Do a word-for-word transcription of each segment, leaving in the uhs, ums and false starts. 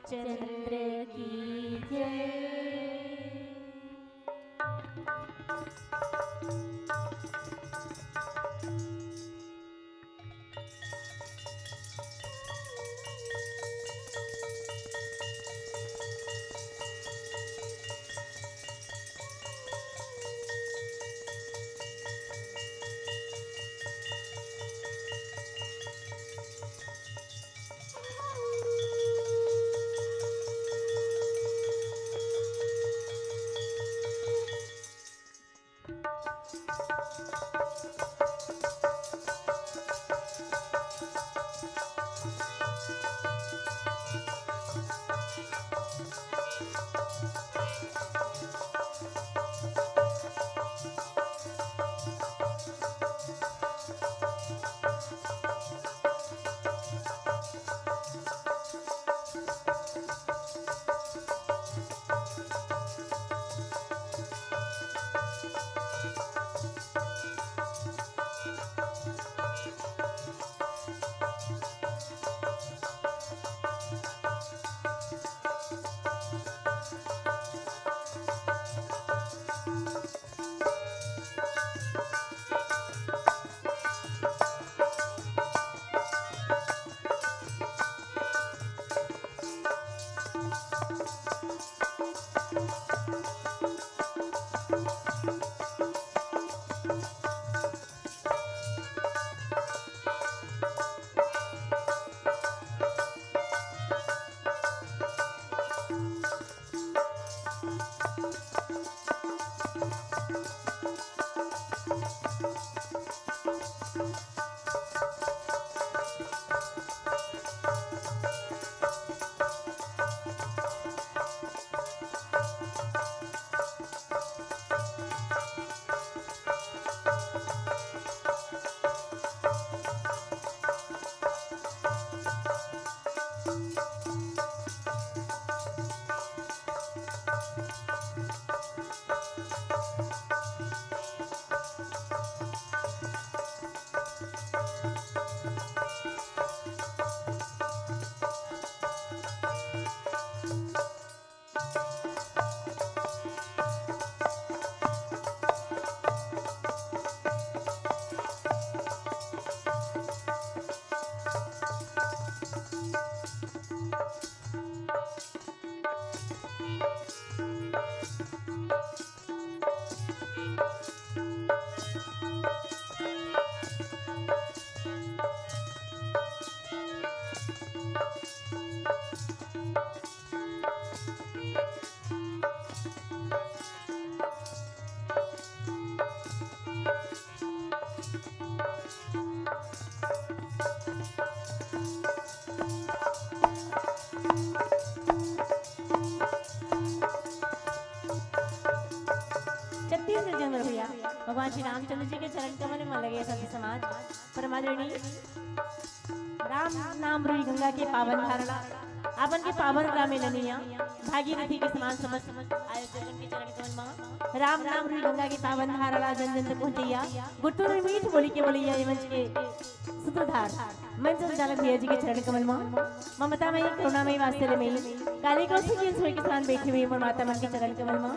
चंद्र की जय। छत्तीसगढ़ जंगल भैया, भगवान श्री रामचंद्र जी के चरण कमल में लगे संत समाज। परम आदरणीय राम नाम रूई गंगा के पावन धारा ला, आपन के पावन ग्राम में लनिया, भागीरथी के समान समस्त आयोजकन के चरण कमल मा। राम नाम रूई गंगा के पावन धारा ला जन जन तक पहुँचैया, गुरतुर मीठ बोली के बोलैया ये मंच के सूत्रधार मंच संचालक भैया जी के चरण कमल मा। ममता मई, करुणा मई, वात्सल्य मई, काली कौशल के समान बैठे हुए मोर माता मन के चरण कमल मा।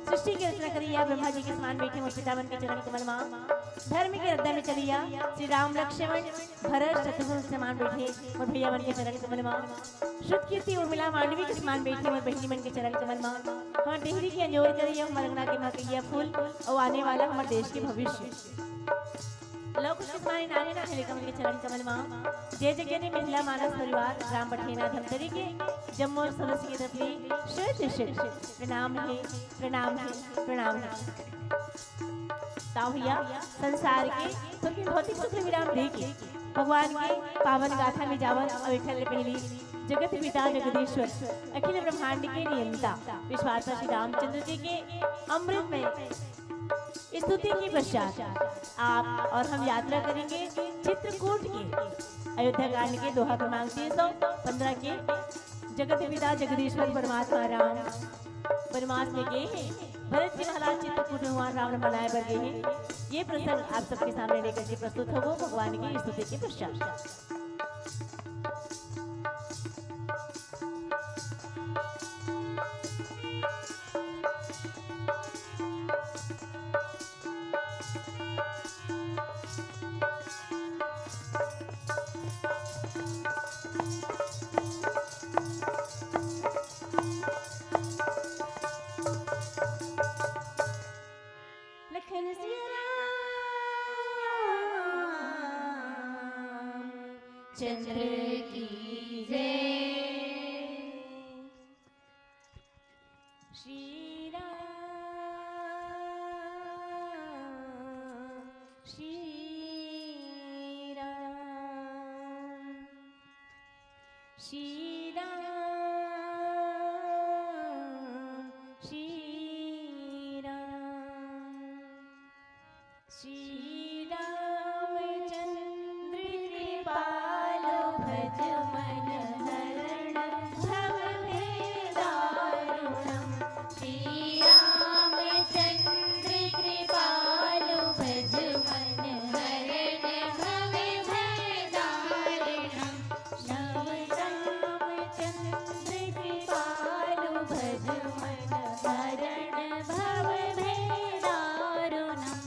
सृष्टि के रचना करिया ब्रह्मा जी के समान बैठे मोर पिता मन के चरण कमल मा। धर्म के रद्दा में चलिया श्री राम लक्ष्मण भरत शत्रुघ्न समान बैठे मोर भैया मन के चरण कमल मा। श्रुत कीर्ति उर्मिला मांडवी के समान बैठे मोर बहिनी मन के चरण कमल मा। हमर डेहरी के अंजोर करिया हमर अंगना के महकैया फूल अउ आने वाला हमर देश के भविष्य। लव कुश के समान नारी ना खेले कमल के चरण कमल मा। जय जगत महिला मानस परिवार राम बठेना धमतरी के जम्मो सदस्य के तरफ ले शत शत प्रणाम हे, प्रणाम हे, प्रणाम हे। ताऊ भैया, संसार के थोरकिन भौतिक सुख ले विराम दे के भगवान के पावन गाथा में जावन अउ एखर ले पहिली जगत पिता जगदीश्वर अखिल ब्रह्मांड के नियंता विश्वात्मा श्री रामचंद्र जी के अमृतमय स्तुति के पश्चात आप और हम यात्रा करेंगे चित्रकूट के अयोध्या कांड के दोहा क्रमांक तीन सौ पंद्रह के जगत पिता जगदीश्वर परमात्मा राम वनवास में गए हैं। भरत जी महाराज चित्रकूट में भगवान राम ने मनाए बर गए हैं। ये प्रसंग आप सबके सामने लेकर के प्रस्तुत होगो भगवान की स्तुति के पश्चात। चंद्र की जय। श्री राम, श्री राम, श्री राम, श्री राम। श्री रामचंद्र कृपालु भज मन हरण भव भय दारुणम। श्री रामचंद्र कृपालु भज मन हरण भव भय दारुणम। श्री रामचंद्र कृपालु भज मन हरण भव भय दारुणम।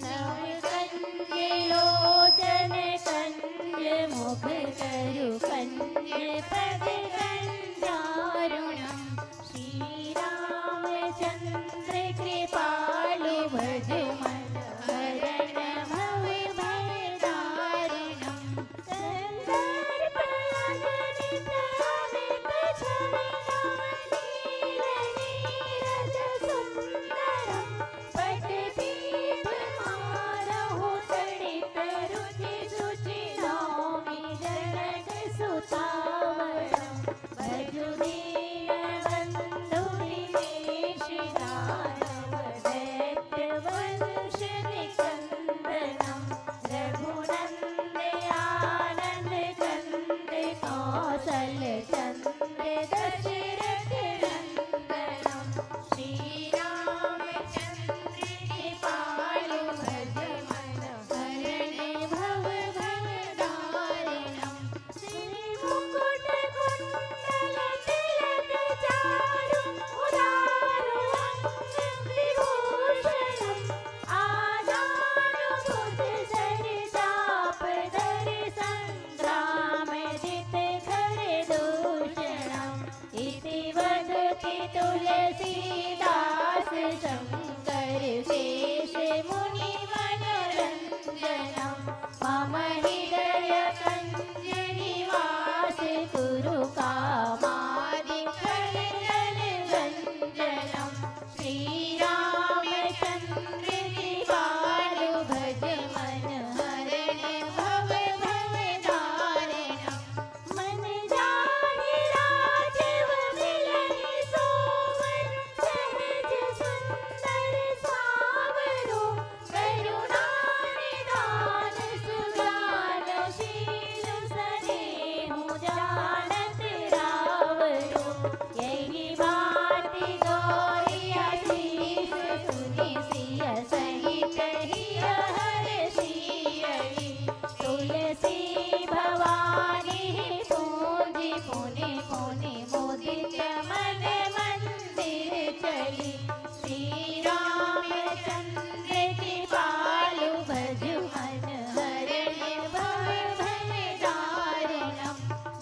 नव कंज लोचन कंज मुख करु कंज पद कंजारुणम। श्री रामचंद्र कृपालु भज मन हरण भव भय दारुणम। कंदर्प अगणित अमित छवि नव नील नीरज सुंदरम। पट पीठ मारहु तड़ित रुचि शुचि नौमि जनक सुतावरम। भजु दीन बंधु दिनेश दानव दैत्य वंश निकंदनम। रघुनंद आनंद कंद कौशल चंद दशरथ नंदनम। श्री रामचंद्र कृपालु भज मन हरण भव भय दारुणम। श्री मुकुट कुंडल तिलक चारु उदारु अंग विभूषणम। आजानु भुज सर चाप धर संग्राम जित खर दूषणम। इति वदति तुलसीदास शंकर शेष मुनि मनरंजनम। मम हृदय कंज निवास कुरु कामादि खल जल गंजनम। श्री रामचंद्र कृपालु भज मन हरण भव भय दारुणम। मन जाहि राजीव मिलहि सोवर सहज सुंदर सावरो। करुणा निधान सुजान शील सनेहु जानत रावरो। यहि बात दोइ असीस सुनि सिय सहित हिय हरषि। तुलसी भवानी पूजि पुनि पुनि मुदित मन मंदिर चली। श्री रामचंद्र कृपालु भज मन हरण भव भय दारुणम।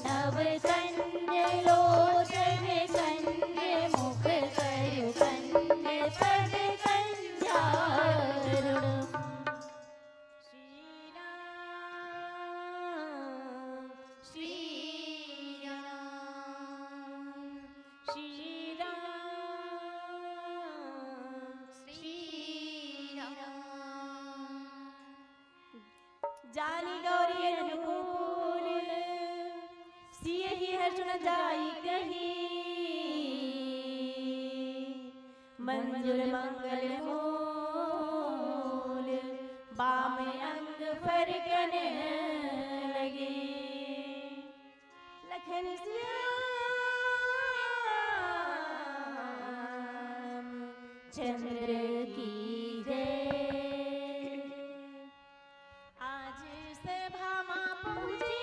नव कंज लोचन कंज मुख करु कंज पद कंजारुणम। श्री राम, श्री राम, श्री राम, श्री राम। जानी गौरी अनुकूल, सियहि हर्षुन जाई कही। मंजुल मंगल मूल, बाम अंग फरकन लगे। लखन श्याम चंद्र की जय। आज सभा मा पहुँचे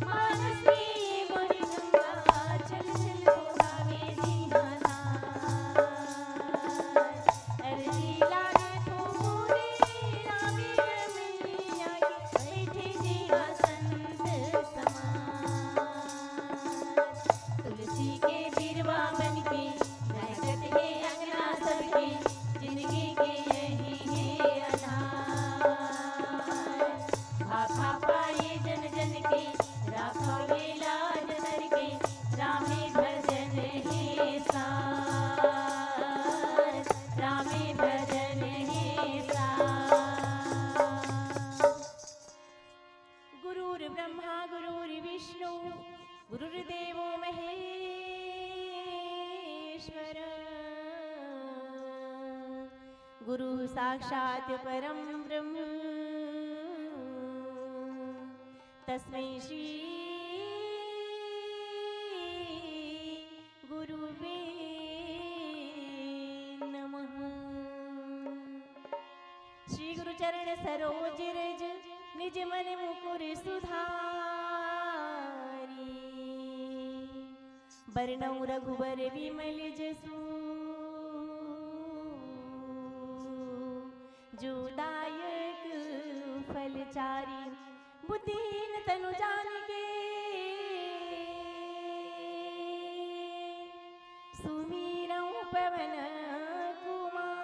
मानसी मुनि गंगा, चल चल बोलावे दीनानाथ। अरजी लागे तो मोरे रावे रमैया के, बैठे जिहा संत समाज। तुलसी के बिरवा बन के, गाय गुरुर्ब्रह्मा गुरुर्विष्णु गुरुर्देवो महेश्वर, गुरु साक्षात् परं ब्रह्म, तस्मै श्री गुरुवे नमः। श्री गुरु चरण सरोज रज, निज मन मुकुर सुधारी। बरनउँ रघुबर विमल जसु, जो दायक फल चारि। बुद्धिहीन तनु जानिके, सुमिरउँ पवन कुमार।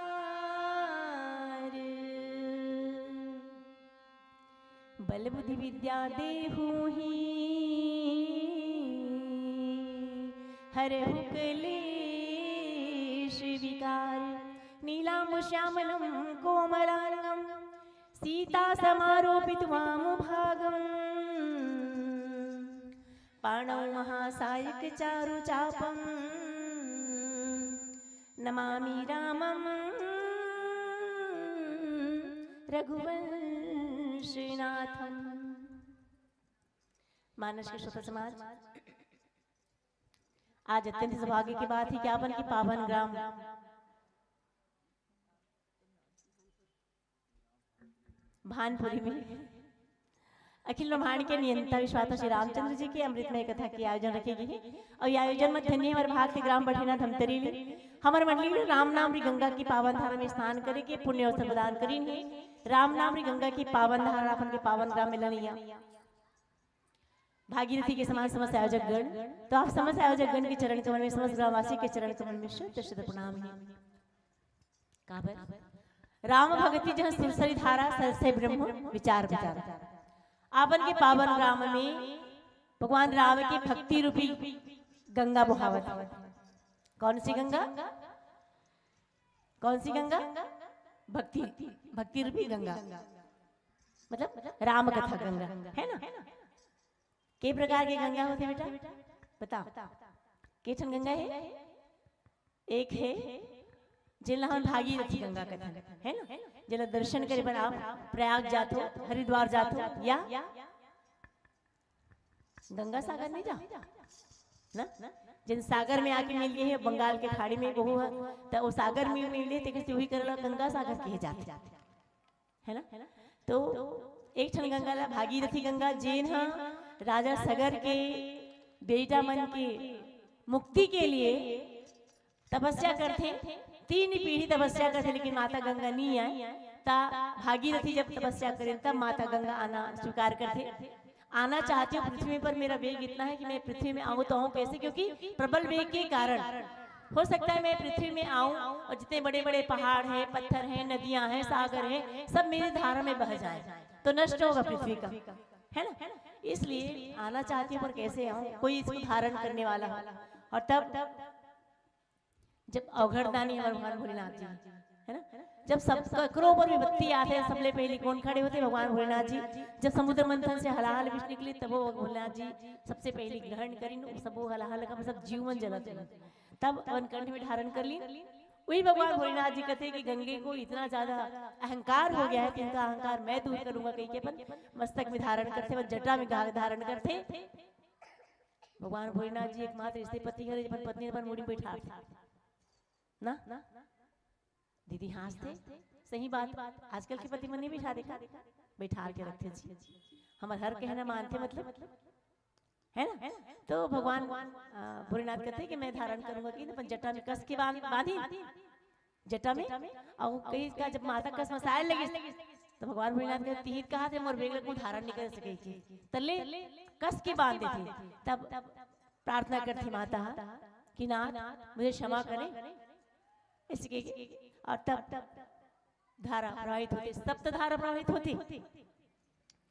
बल बुद्धि विद्या देहु ही, हरहु कलेश विकार। नीलांबु श्यामलं कोमलांगं, सीता समारोपित वाम भागम। पाणौ महासायक चारु चापम, नमामि रामम रघुवंशनाथम। मानस के श्रोता समाज, आज अत्यंत सौभाग्य की बात है कि आपन के पावन ग्राम भानपुरी में अखिल ब्रह्मांड के नियंता विश्वात्मा श्री रामचंद्र जी के अमृतमय कथा के आयोजन रखे गे हे। अउ ये आयोजन म धन्य हमर भाग के ग्राम बठेना धमतरी ले हमर मंडली ले राम नाम री गंगा की पावन धारा में स्नान करे के पुण्य अवसर प्रदान करिन हे। राम नाम री गंगा की पावन धारा अपन के पावन ग्राम में लनैया भागीरथी के समान समस्त आयोजक गण, तो आप समस्त आयोजक गण के चरण कमल में, समस्त ग्रामवासी के चरण कमल में शत शत प्रणाम हे। काबर? राम भगति जहाँ सुरसरी धारा, सरसै ब्रह्म विचार विचार। आपन के पावन ग्राम में भगवान राम के भक्ति रूपी गंगा बहावत हे। कौन सी गंगा? कौन सी गंगा? भक्ति, भक्ति रूपी गंगा, मतलब राम कथा गंगा, है ना? के प्रकार के गंगा होथे बेटा, बताओ? के ठन गंगा हे? एक हे जेला हमन भागीरथी गंगा कथन, है ना? जेला दर्शन करे बर आप प्रयाग जाथो, हरिद्वार जाथो, या गंगा सागर नहीं जा ना, जेन सागर में आके मिल गे हे बंगाल के खाड़ी में, वो ह, त वो सागर में मिले, तेकर से वही करला गंगा सागर कहे जाथे, है ना? तो एक ठन गंगा ला भागीरथी गंगा, जेन ह राजा सगर के बेटा मन के मुक्ति के लिए तपस्या करथे, तीन पीढ़ी तपस्या करथे, लेकिन माता गंगा नहीं आए। ता भागीरथी जब तपस्या करें, तब माता गंगा आना स्वीकार करथे। आना चाहती हूँ पृथ्वी पर, मेरा वेग इतना है कि मैं पृथ्वी में आऊँ तो आऊँ कैसे, क्योंकि प्रबल वेग के कारण हो सकता है मैं पृथ्वी में आऊं और जितने बड़े बड़े पहाड़ हैं, पत्थर हैं, नदियां हैं, सागर हैं, सब मेरी धारा में बह जाए तो नष्ट होगा पृथ्वी का, है ना? इसलिए आना चाहती हूँ, पर कैसे आऊं, कोई इसको धारण करने वाला हो। और तब जब अवघड़दानी हमारे भगवान भोलेनाथ जी, है ना, जब सब ककरो पर विपत्ति आथे, सबले पहली कौन खड़े होथे? भगवान भोलेनाथ जी। जब समुद्र मंथन से हलाहल विष निकली, तब वो भोलेनाथ जी सबसे पहली ग्रहण करिन, सब वो हलाहल का सब जीव मन जलत हे, तब अपन कंठ में धारण कर ली। वही भगवान भोलेनाथ जी कहते कि गंगे को इतना ज्यादा अहंकार हो गया है कि इनका अहंकार मैं दूर करूंगा, कहीं के अपन मस्तक में धारण करते, अपन जटा में गा-, धारण करते। भगवान भोलेनाथ जी एकमात्र ऐसे पति हरे, अपन पत्नी अपन मुड़ी में बैठा ना, ना? दीदी हाँसथे, सही बात। आजकल के पति मन नहीं बैठा देखा, बैठा के रखथे जी। हमर हर कहना मानथे, मतलब, है ना? तो भगवान, अ, भोलेनाथ कहथे कि मैं धारण करूंगा, कि अपन जटा में कस के बांध, बांधी जटा में, अउ कहीं का जब माता कस मसाए लगी, तो भगवान भोलेनाथ कहथे, "तिही त कहा थे मोर बेग ला कोई धारण नहीं कर सके के, तले कस के बांध देथे।" तब प्रार्थना करथे माता कि नाथ, मुझे क्षमा करें, ऐसे कह के, और तब धारा प्रवाहित होथे, सप्त धारा प्रवाहित होथे,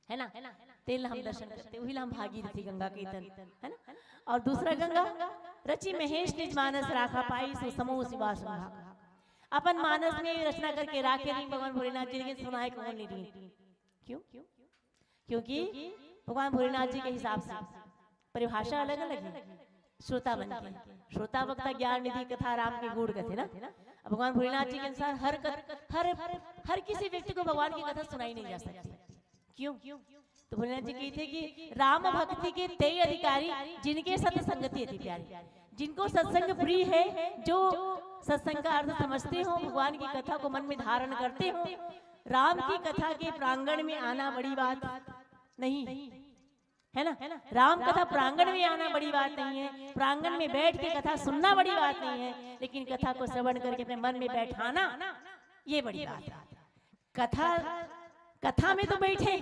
है ना? तेला हम दर्शन करथे, वही ला हम भागीरथी गंगा कहिथन, है ना? और दूसरा गंगा, रचि महेश निज मानस राखा पाई, सो समूह शिवा संघा। अपन मानस में रचना करके राखे रही भगवान भोलेनाथ जी, लेकिन सुनाए कौन नहीं रही। क्यों? क्योंकि भगवान भोलेनाथ जी के हिसाब से परिभाषा अलग अलग है। श्रोता मन के, श्रोता वक्ता ज्ञान निधि कथा राम के गुण कथे ना। अब भगवान भोलेनाथ जी के अनुसार हर कथ, हर हर किसी व्यक्ति को भगवान की कथा सुनाई नहीं जा सकती। क्यों? तो भोलेनाथ जी कहते कि राम भक्ति के तेई अधिकारी, जिनके सत संगति अति प्यारी। जिनको सत्संग प्रिय है, जो सत्संग का अर्थ समझते हो, भगवान की कथा को मन में धारण करते हो, राम की कथा के प्रांगण में आना बड़ी बात नहीं है, है ना? राम कथा प्रांगण में आना बड़ी बात नहीं है, प्रांगण में बैठ के कथा सुनना बड़ी बात नहीं है, लेकिन कथा को श्रवण करके अपने मन में बैठाना, ये बड़ी बात है। कथा, कथा में तो बैठे,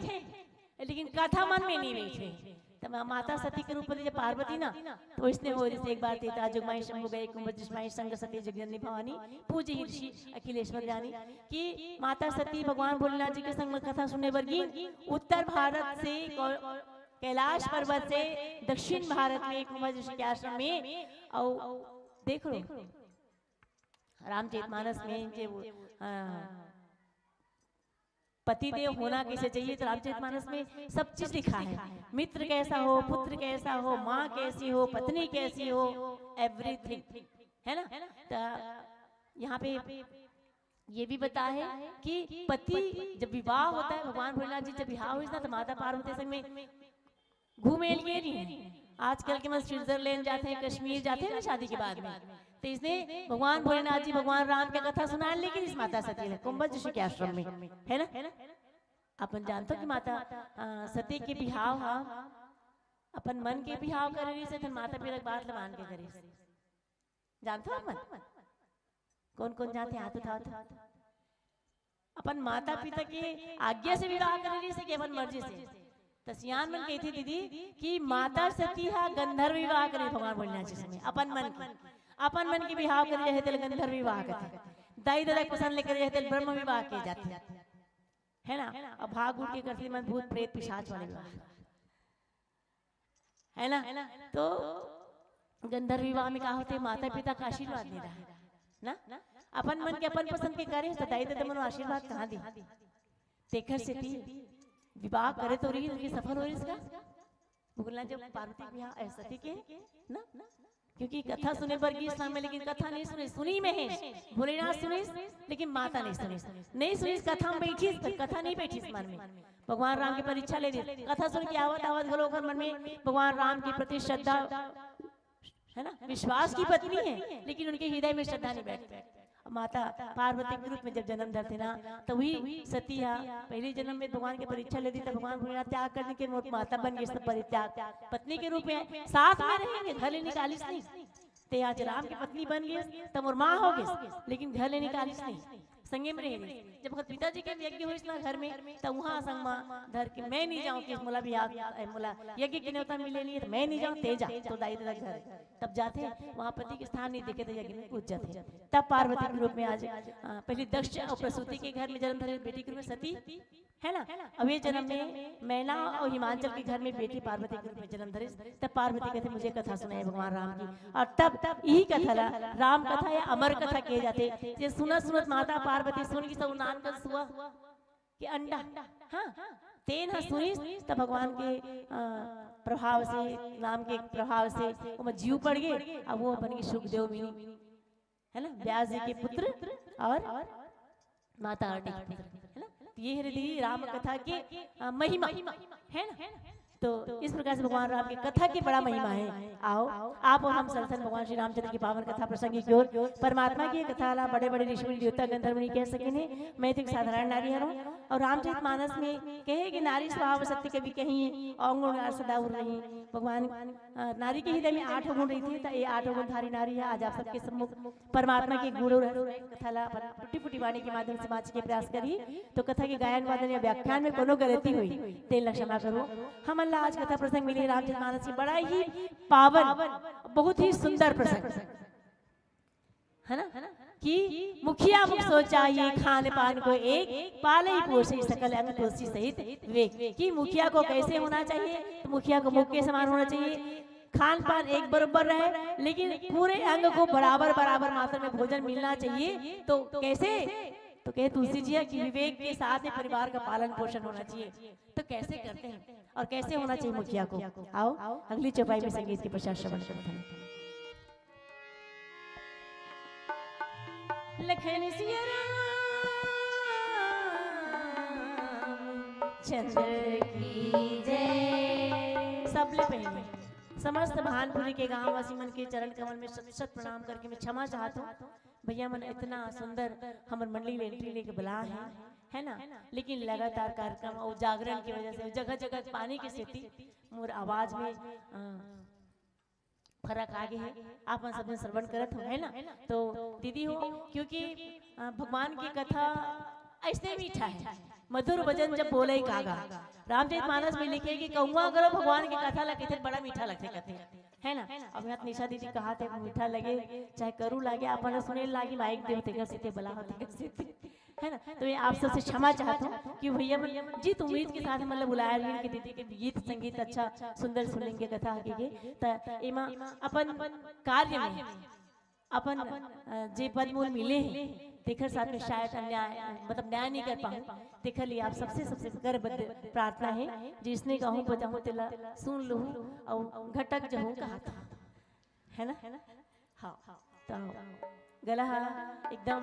लेकिन कथा मन में नहीं बैठे। तो मा-, माता सती के रूप में जब पार्वती ना, तो इसने हो जैसे एक बार तेता जुगमाई शंभु गए कुंभ जिसमाई संग सती जगजननी भवानी, पूज्य ऋषि अखिलेश्वर जानी, कि माता सती भगवान भोलेनाथ जी के संग में कथा सुनने बर गई। उत्तर भारत से कौ-, कैलाश पर्वत से दक्षिण भारत में कुंभ ऋषि के आश्रम में। और देख लो, रामचरितमानस में जे वो, हाँ, पतिदेव होना कैसे चाहिए, तो रामचरितमानस में सब चीज लिखा है। मित्र कैसा हो, पुत्र कैसा हो, माँ कैसी हो, पत्नी कैसी हो, एवरीथिंग, है ना? तो यहाँ पे ये भी बता है कि पति जब विवाह होता है, भगवान भोलेनाथ जी जब विवाह होइस ना, तो माता पार्वती संग में घूमे लिए नहीं है। आजकल के मन स्विट्जरलैंड जाते हैं, कश्मीर जाते हैं ना शादी के बाद में, तो इसने भगवान भोलेनाथ जी भगवान राम के कथा सुना, लेकिन इस माता सती ने कुंभ ऋषि के आश्रम में, है ना? अपन जानते हो कि माता, अ, सती के बिहाव हा, अपन मन के बिहाव करे रहिस, माता पिता के बात ल मान के करे। जानते हो अपन? कौन कौन जानते हैं? हाथ उठाओ तो। अपन माता पिता के आज्ञा से विवाह करे रहिस कि अपन मर्जी से? त सियान मन कहथे दीदी कि माता सती हा गंधर्व विवाह करे भगवान भोलेनाथ जी से, अपन मन के, अपन मन के बिहाव करे रहे तेल गंधर्व विवाह कहथे, दाई ददा पसंद लेकर रहे तेल ब्रह्म विवाह के जाथे, है ना? अब भाग उठ के करथे मन भूत प्रेत पिशाच वाले विवाह, है ना? तो गंधर्व विवाह में का होथे? माता पिता का आशीर्वाद लेना है ना। अपन मन के, अपन पसंद के करे तो दाई ददा मन आशीर्वाद कहाँ दी? तेखर सेती विवाह करे तो रही, लेकिन सफल हो रही इसका? बोलना जब पार्वती के बिहाव, ऐ, सती के ना, क्योंकि कथा सुने बर गिस ना में, लेकिन कथा नहीं सुने, सुनी महेश, भोलेनाथ सुनिस, लेकिन माता नहीं सुनिस, नहीं सुनिस, कथा में बैठिस, पर कथा नहीं बैठिस मन में। भगवान राम की परीक्षा ले रही, कथा सुन के आवत आवत घलो ओकर मन में भगवान राम के प्रति श्रद्धा, है ना, विश्वास की पत्नी है, लेकिन उनके हृदय में श्रद्धा नहीं बैठती। अब माता पार्वती के रूप में जब जन्म धरथे ना, तो वही सती हा पहले जन्म में भगवान के परीक्षा लेथे, तब भगवान भोलेनाथ त्याग कर दे के मोर माता बन गई, सब परित्याग, पत्नी के रूप में साथ में रहेंगे, घर ले निकालिस नहीं। ते आज राम की पत्नी बन गई, तब मोर माँ हो गई, लेकिन घर ले निकालिस नहीं, संगे में रहे रहिस। जब ओकर पिताजी के यज्ञ होइस ना घर में, तब वहाँ संग माँ धर के, "मैं नहीं जाऊँ कि मोला भी याद, ए, मोला यज्ञ की न्योता मिले नहीं, तो मैं नहीं जाऊँ, ते जा, तो दाई ददा घर।" तब जाथे, वहाँ पति के स्थान नहीं देखे, तो यज्ञ में कूद जाथे। तब पार्वती के रूप में आज, अ, पहले दक्ष और प्रसूति के घर में जन्म धरे बेटी के रूप में सती, है ना? अब ये जन्म में मैना और हिमांचल के घर में बेटी पार्वती के रूप में जन्म धरे, तब पार्वती कहथे, "मुझे कथा सुनाए भगवान राम की।" और तब, तब यही कथा ला राम कथा या अमर कथा कहे जाथे। जे सुनत सुनत माता पार्वती सुन के सब नान कर सुआ के अंडा, हाँ, तेन ह सुनिस, तब भगवान के, अ, प्रभाव से, नाम के प्रभाव से ओमा जीव पड़ गए, अब वो बन गए सुखदेव मुनि, है ना, व्यास जी के पुत्र और माता अरणी के पुत्र, है ना। तो ये हरे दीदी राम कथा के, अ, महिमा, है ना। तो इस प्रकार से भगवान राम की कथा की बड़ा महिमा है। आओ, आप और हम संतन भगवान श्री रामचंद्र की पावन कथा प्रसंग की ओर, परमात्मा की कथा ला बड़े बड़े ऋषि मुनि देवता गंधर्व मुनि कह सके ने, मैं तो एक साधारण नारी हूँ। और रामचरित मानस में कहे कि नारी स्वभाव सत्य कवि कही, अवगुण सदा उर नहीं। भगवान, अ, नारी के हृदय में आठ गुण रही थी, तो ये आठ गुण धारी नारी है। आज आप सबके सम्मुख परमात्मा के गुण और कथा ला अपन टूटी फूटी वाणी के माध्यम से बांचे के प्रयास करी, तो कथा के गायन वादन या व्याख्यान में कोनो गलती हुई, तेन ला क्षमा करो। हमन ला आज कथा प्रसंग मिले रामचरित मानस की, बड़ा ही पावन, बहुत ही सुंदर प्रसंग, है ना, कि मुखिया मुख सोचा ये खान पान को एक, पाले पोसे सकल अंग तुलसी सहित विवेक। कि मुखिया को कैसे होना चाहिए, तो मुखिया को मुख के समान होना चाहिए, खान पान एक बरोबर रहे, लेकिन पूरे अंग को बराबर बराबर मात्रा में भोजन मिलना चाहिए। तो कैसे? तो कहे तुलसी जी है कि विवेक के साथ ही परिवार का पालन पोषण होना चाहिए। तो कैसे करते हैं और कैसे होना चाहिए मुखिया को? आओ, अगली चौपाई में संगीत के पश्चात श्रवण करते हैं। लखन सिया राम चंद्र की जय। सबले पहले समस्त भानपुरी के गांव वासी मन के चरण कमल में शत शत प्रणाम करके मैं क्षमा चाहत हूँ। भैया मन इतना सुंदर हमर मंडली ले एंट्री लेके बला है, है ना? लेकिन लगातार कार्यक्रम और जागरण की वजह से जगह जगह पानी के सेती मोर आवाज में, अ, फर्क आ गे हे। आप मन सब झन श्रवण करत हो, है ना? तो दीदी हो, क्योंकि, अ, भगवान की कथा ऐसे मीठा है, मधुर भजन जब बोले कागा। रामचरित मानस में लिखे कि कौआ करो भगवान की कथा ला, कितने बड़ा मीठा लगथे कथे, है ना? अब यहाँ निशा दीदी कहा थे मीठा लगे चाहे करू लागे, आप मन सुने लागी माइक देव तेकर सेती बला हो तेकर सेती, है ना? तो मैं आप सबसे क्षमा चाहत हूँ कि भैया मन जित उम्मीद के साथ मतलब बुलाए रहिन कि दीदी के गीत संगीत अच्छा सुंदर सुनेंगे कथा हकीके, त एमा अपन कार्य में अपन, अ, जे पद मोल मिले हे तेकर साथ में शायद अन्याय मतलब न्याय नहीं कर पाऊँ, तेकर लिए आप सबसे सबसे करबद्ध प्रार्थना है, जिसने कहूँ बजाऊँ तेला सुन लूँ और घटक जहूँ कहा था, है ना? हाँ, तो गला हा एकदम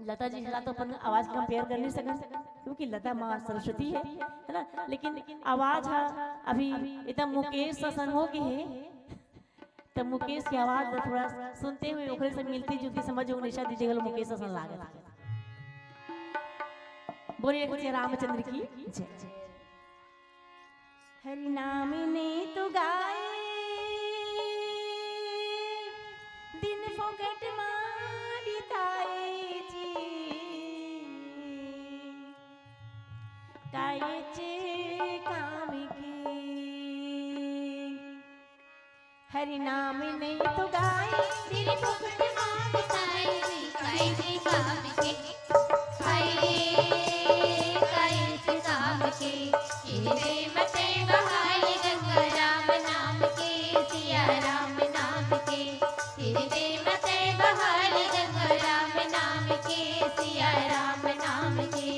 लता जी ला तो अपन आवाज कंपेयर कर नहीं सकन, क्योंकि लता माँ सरस्वती है, है ना? लेकिन आवाज हा अभी एकदम मुकेश असन हो गे हे, तो मुकेश की आवाज ला थोड़ा सुनते हुए ओकरे से मिलती जुलती समझ हो निशा दीदी घलो मुकेश असन लागत हे। बोलिए श्री रामचंद्र की जय। हरि नाम ने तो गाए, दिन फोकट मा बिताए जी, कायेच काम के। हरि नाम नहीं तो गाए, दिन फोकट मा बिताए जी, कायेच काम के। हाय रे, कायेच काम के। हिरदे मते बहाल गंगा राम नाम के, सिया राम नाम के। हिरदे मते बहाल गंगा राम नाम के, सिया राम नाम के।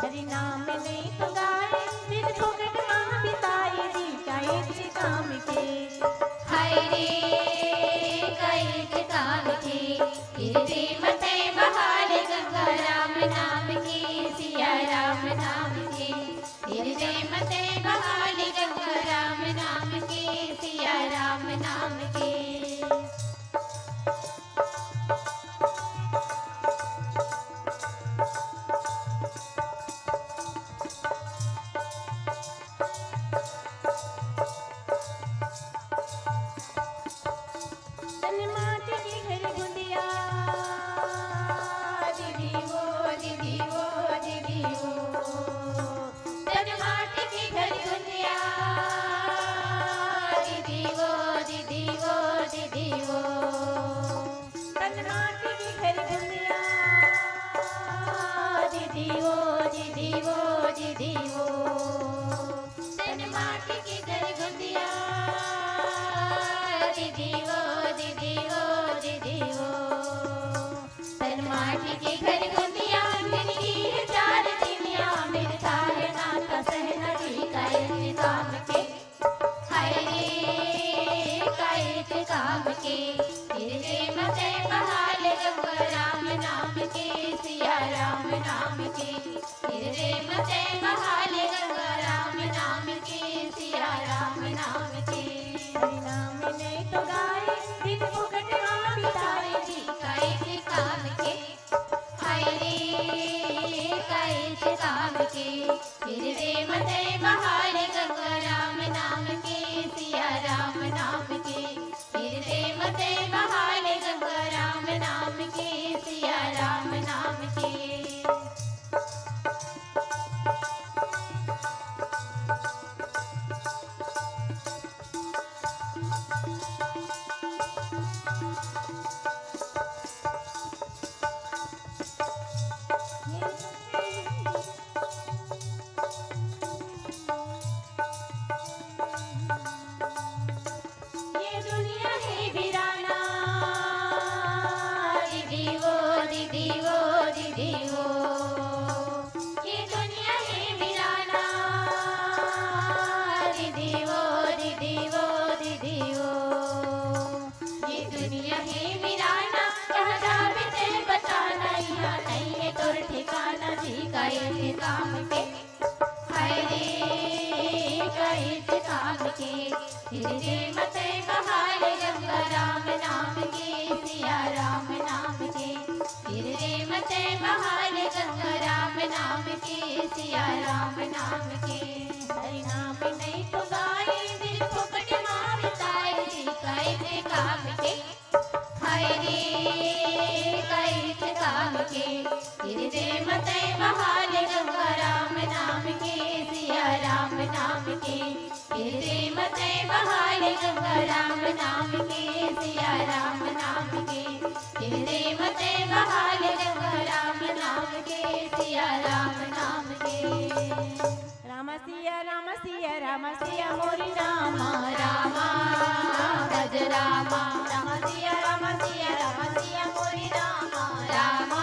हरि नाम नहीं तो गाए, दिन फोकट मा बिताए जी, कायेच काम के। हाय रे, कायेच काम के। हिरदे मते बहाल गंगा राम नाम के, सिया राम नाम के। हिरदे मते बहाल गंगा राम नाम के, सिया राम नाम के। तन माटी के घर गुंदिया, दीदी वो, दीदी वो, दीदी वो। तन माटी के घर गुंदिया, दीदी वो, दीदी वो, दीदी वो। तन माटी के घर गुंदिया, दीदी वो, दीदी वो, दीदी वो। तन माटी के घर गुंदिया, दीदी वो, दीदी वो, दीदी वो। तन माटी के घर गुंदिया, जिनकी है चार दिनिया, मेरे तारे नाता सहना जी का इंतजाम के। हाय रे, कायेच काम के। हिरदे मते बहाल गंगा राम नाम के, सिया राम नाम के। हिरदे मते बहाल गंगा राम नाम के, सिया राम नाम के। हरि नाम नहीं तो गाए, दिन फोकट मा बिताए जी, कायेच काम के। हाय रे, कायेच काम के। हिरदे मते बहाल गंगा राम नाम के, सिया राम नाम के। हिरदे मते बहाल गंगा राम नाम के, सिया राम नाम के। काम के। हिरदे मते बहाल गंगा राम नाम के, सिया राम नाम के। हिरदे मते बहाल गंगा राम नाम के, सिया राम नाम के। हरि नाम नहीं पुगाए, दिल फुकट मार ताए जी, काहे के काम के। हाय रे, काहे के काम के। हिरदे मते बहाल गंगा राम नाम के, सिया राम नाम के। हिरदे मते बहाल गंगा राम नाम के, सिया राम नाम के। हिरदे मते बहाल गंगा राम नाम के, सिया राम नाम के। राम सिया, राम सिया, राम सिया मोरी रामा, रामा भज रामा। राम सिया, राम सिया, राम सिया मोरी रामा, रामा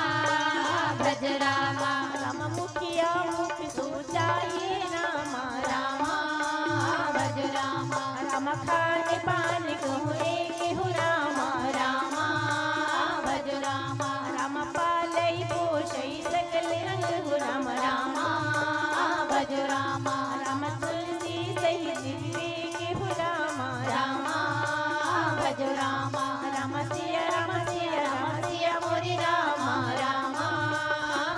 भज रामा। राम मुखिया मुख सोचा ये रामा, रामा भज रामा। राम खान पान कहूँ एक हो रामा, रामा भज रामा। राम पालई पोषई सकल रंग हो राम, रामा भज रामा। राम तुलसी सहित विवेक हो रामा, रामा भज रामा। राम सिया, राम सिया, राम सिया मोरी रामा, रामा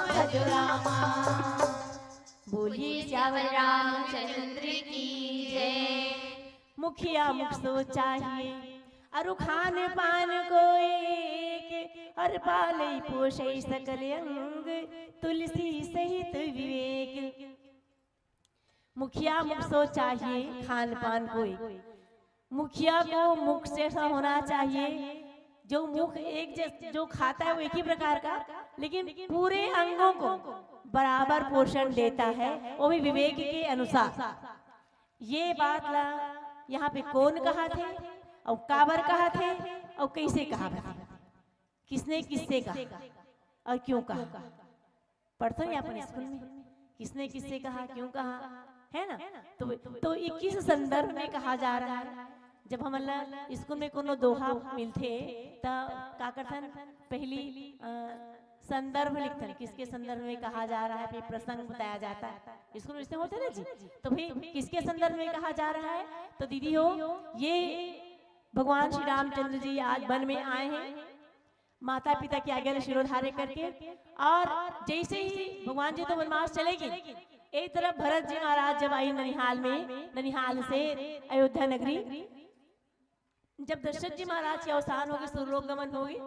भज रामा। बोलिए सियावर रामचंद्र की जय। मुखिया मुख सोचा ये, अरु खान पान को एक, अरु पालई पोषई सकल अंग, तुलसी सहित विवेक। मुखिया मुख सोचा ये, खान पान को एक। मुखिया को मुख से ऐसा होना चाहिए, जो मुख एक जैस-, जो खाता है वो एक ही प्रकार का, लेकिन पूरे अंगों को बराबर पोषण देता है, वो भी विवेक के अनुसार। ये बात ला यहाँ पे कौन कहा थे और काबर कहा थे और कैसे कहा थे, किसने किससे कहा और क्यों कहा? पढ़थन अपन स्कूल में, किसने किससे कहा, क्यों कहा, है ना? तो, तो ये किस संदर्भ में कहा जा रहा है? जब हमन ला स्कूल में कोनो दोहा मिलथे, त का करथन? पहली, अ, संदर्भ लिखथन, किसके संदर्भ में कहा जा रहा है, फिर प्रसंग बताया जाता है। स्कूल में इसने होते ना जी, तो फिर किसके संदर्भ में कहा जा रहा है? तो दीदी हो, ये भगवान श्री रामचंद्र जी आज वन में आए हैं, माता पिता की आज्ञा ला शिरोधार्य करके। और जैसे ही भगवान जी तो वनवास चले गे, एक तरफ भरत जी महाराज जब आए ननिहाल में, ननिहाल से अयोध्या नगरी, जब दशरथ जी महाराज के अवसान हो गे, सुरलोक गमन हो गे,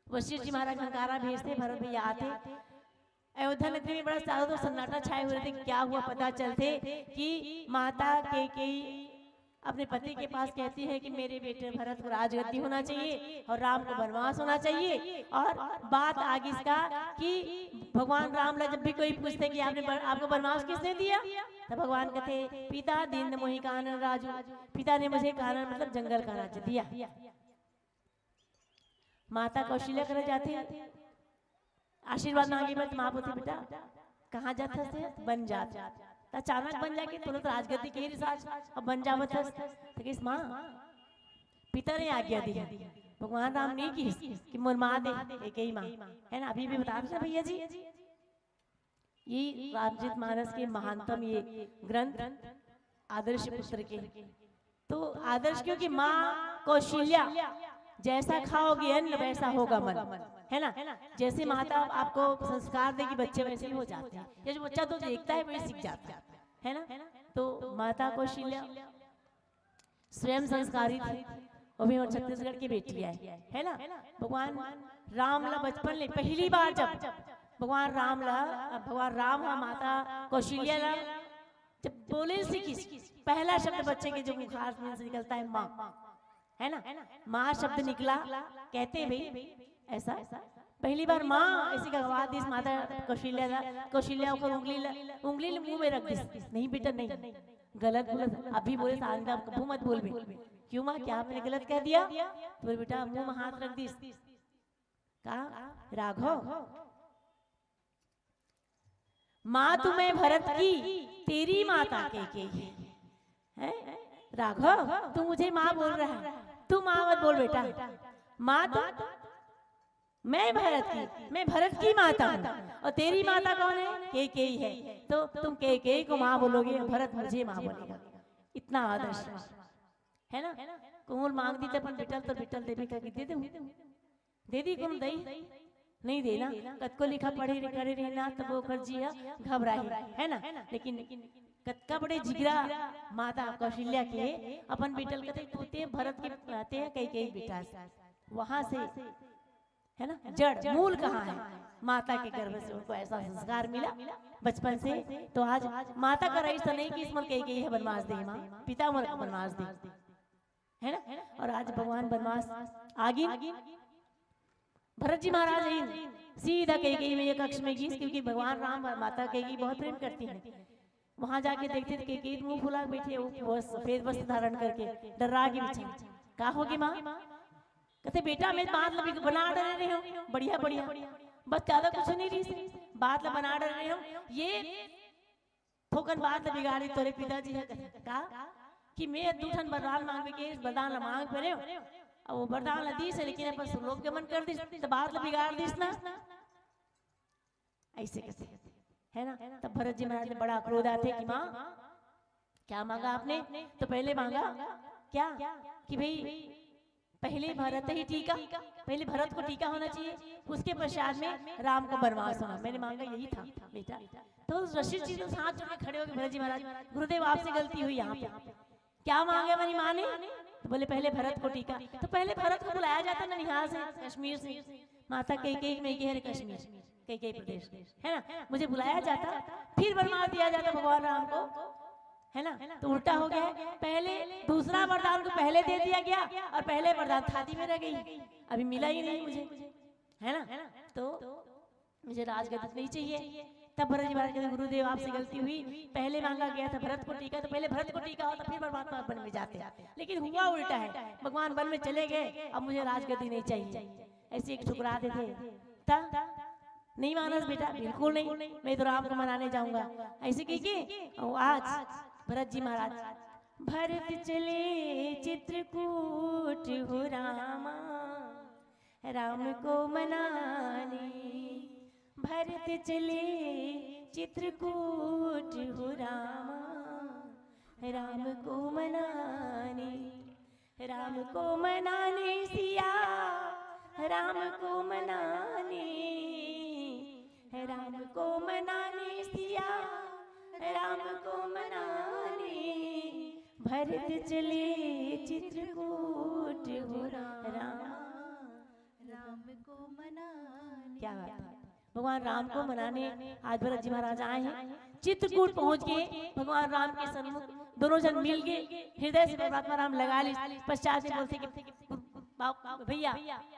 वशिष्ठ जी महाराज हंकारा भेजथे, भरत भैया आथे, अयोध्या नगरी में बड़ा चारों तरफ सन्नाटा छाए हुए रहथे। क्या हुआ पता चलथे कि माता कैकेयी अपने पति के पास कहती है कि मेरे बेटे भरत को राजगद्दी होना चाहिए और राम को वनवास होना चाहिए। और बात आगे इसका कि भगवान राम ला जब भी कोई पूछते कि आपने वन-, आपको वनवास किसने दिया, तब भगवान कहते, "पिता दीन्ह मोहि कानन राजु।" पिता ने मुझे कानन मतलब जंगल का राज्य दिया। माता कौशल्या करा जाथे, आशीर्वाद मांगे बर, माँ बोलथे, "बेटा, कहाँ जात हस?" "वन जात।" "त अचानक वन जाके तुरंत राजगद्दी के रिसाज, अब वन जावत हस?" त कहिस, "माँ, पिता ने आज्ञा दी है, भगवान राम नहीं किहिस कि मोर माँ दे, कैकेयी माँ।" है ना, अभी भी बता रहे भैया जी। ये रामचरित मानस के महानतम ये ग्रंथ आदर्श पुत्र के। तो आदर्श, क्योंकि माँ कौशल्या जैसा खाओगे अन्न वैसा होगा मन, है ना? जैसे माता आपको संस्कार देगी बच्चे वैसे ही हो जाते हैं। ये जो बच्चा तो देखता है वही सीख जाता है, है ना? तो माता कौशल्या स्वयं संस्कारी थी, वो भी हमर छत्तीसगढ़ की बेटी है, है ना? भगवान राम ला बचपन ले पहली बार जब भगवान राम ला, भगवान राम हा माता कौशल्या ला जब बोले सीखिस, पहला शब्द बच्चे के जो मुखार में से निकलता है माँ, है ना? माँ शब्द निकला, कहते भाई ऐसा पहली बार माँ ऐसी गवा दिस माता कौशल्या ला, कौशल्या ओकर उंगली ला, उंगली ला मुंह में रख दिस। "नहीं बेटा, नहीं, गलत बोला, अभी बोले सामने, अब कभू मत बोलबे।" "क्यों माँ, क्या मैंने गलत कह दिया?" तो बोले, "बेटा, मुंह में हाथ रख दिस।" "का राघव, माँ तू मैं भरत की, तेरी माता कैकेयी है।" हैं? "राघव, तू मुझे माँ बोल रहा है, तू माँ मत बोल बेटा, माँ तू मैं भरत की, मैं भरत की माता हूँ और तेरी माता कौन है? कैकेयी है। तो तुम कैकेयी को माँ बोलोगे, भरत मुझे माँ बोलेगा। इतना आदर्श, है ना? कोमल मांग दी तो अपन बिटल तो बिटल देवी का दे दे दे दी कोन दई? नहीं देना। कतको लिखा पढ़े करे रही ना, तब ओकर जी ह घबराही, है ना? लेकिन कतका बड़े जिगरा माता कौशल्या के, अपन बिटल कथे, "तू ते भरत के ते कैकेयी बेटा से।" वहां से, है ना, जड़ मूल कहाँ है? माता के गर्भ से उनको ऐसा संस्कार मिला बचपन से। तो आज माता का रईस नहीं कि इसमन कैकेयी है बनवास दे माँ, पिता मन का बनवास दे, है ना? और आज भगवान बनवास आगे भरत जी महाराज ही सीधा कैकेयी में ये कक्ष में गीस, क्योंकि भगवान राम और माता कैकेयी बहुत प्रेम करती हैं। वहां जाके देखते तो कैकेयी मुंह फुला बैठी है, वो सफेद वस्त्र धारण करके डर्रा के बिछा। "का होगे माँ?" कहते, "बेटा, मैं बात ला बना डरे रहे हूँ, बढ़िया बढ़िया, बस ज्यादा कुछ नहीं रही, बात ला बना डरे रहे हूँ, ये थोकन बात ला बिगाड़ी तोरे पिताजी है।" कहा कि मैं दू ठन वरदान मांगबे के, वरदान ला मांग परे हो, अब वो वरदान ला दीस है, लेकिन अपन सुरलोक गमन कर दीस, तो बात ला बिगाड़ दीस ना, ऐसे कैसे, है ना? तब भरत जी महाराज ने बड़ा क्रोध आते कि माँ, क्या मांगा आपने? तो पहले मांगा क्या कि भाई, पहले भरत ही टीका, पहले भरत को टीका होना चाहिए, उसके पश्चात में राम को बनवास होना। मैंने मांगा यही था बेटा। तो वशिष्ठ जी तो साथ जोड़ के खड़े हो गए, "भरत जी महाराज, गुरुदेव, आपसे गलती हुई यहाँ पे।" क्या मांगे मेरी माँ ने? तो बोले, "पहले भरत को टीका।" तो पहले भरत को बुलाया जाता ना यहाँ से, कश्मीर से, माता कैकेयी में गए कश्मीर, कैकेयी प्रदेश, है ना? मुझे बुलाया जाता, फिर बनवा दिया जाता भगवान राम को, है ना? तो उल्टा हो गया है, पहले दूसरा वरदान को पहले दे दिया गया और पहले वरदान थाती में रह गई, अभी मिला ही नहीं मुझे, है ना? तो मुझे राजगद्दी नहीं चाहिए। तब भरत जी महाराज कहते, "गुरुदेव, आपसे गलती हुई, पहले मांगा गया था भरत को टीका, तो पहले भरत को टीका होता, फिर परमात्मा बन में जाते, लेकिन हुआ उल्टा है, भगवान वन में चले गए, अब मुझे राजगद्दी नहीं चाहिए।" ऐसे एक ठुकरा देते, तब नहीं मानस बेटा, बिल्कुल नहीं, मैं तो राम को मनाने जाऊंगा। ऐसे कह के वो आज भरत जी महाराज, "भरत चले चित्रकूट हो रामा, राम को मनाने।" भरत चले चित्रकूट हो रामा, राम को मनाने, राम को मनाने सिया, राम को मनाने, राम को मनाने सिया, राम को मनाने। भरत चले चित्रकूट हो राम, राम को मनाने। क्या बात है, भगवान राम को मनाने आज भरत जी महाराज आए हैं। चित्रकूट पहुंच के भगवान राम के सन्मुख दोनों जन मिल के हृदय से परमात्मा राम लगा ली। पश्चात में बोलते कि, "बाप, भैया,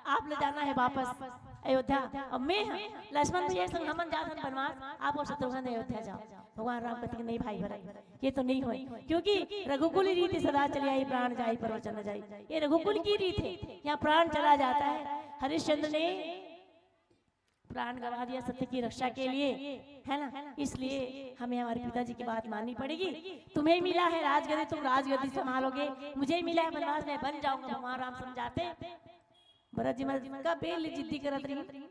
आप ले जाना है वापस अयोध्या, और मैं, लक्ष्मण भैया संग हमन जात हन बनवास, आप और शत्रुघ्न अयोध्या जाओ।" भगवान राम कहते कि, "नहीं भाई भरत, ये तो नहीं होए, क्योंकि रघुकुल रीति सदा चली आई, प्राण जाई पर वचन न जाई।" ये रघुकुल की रीत है, यहाँ प्राण चला जाता है। हरिश्चंद्र ने प्राण गंवा दिया सत्य की रक्षा के लिए, है ना? इसलिए हमें हमारे पिताजी की बात माननी पड़ेगी। तुम्हें मिला है राजगद्दी, तुम राजगद्दी संभालोगे, मुझे मिला है बनवास, मैं बन जाऊंगा, भगवान राम समझाते। भरत जी महाराज कब ले जिद्दी करत रही,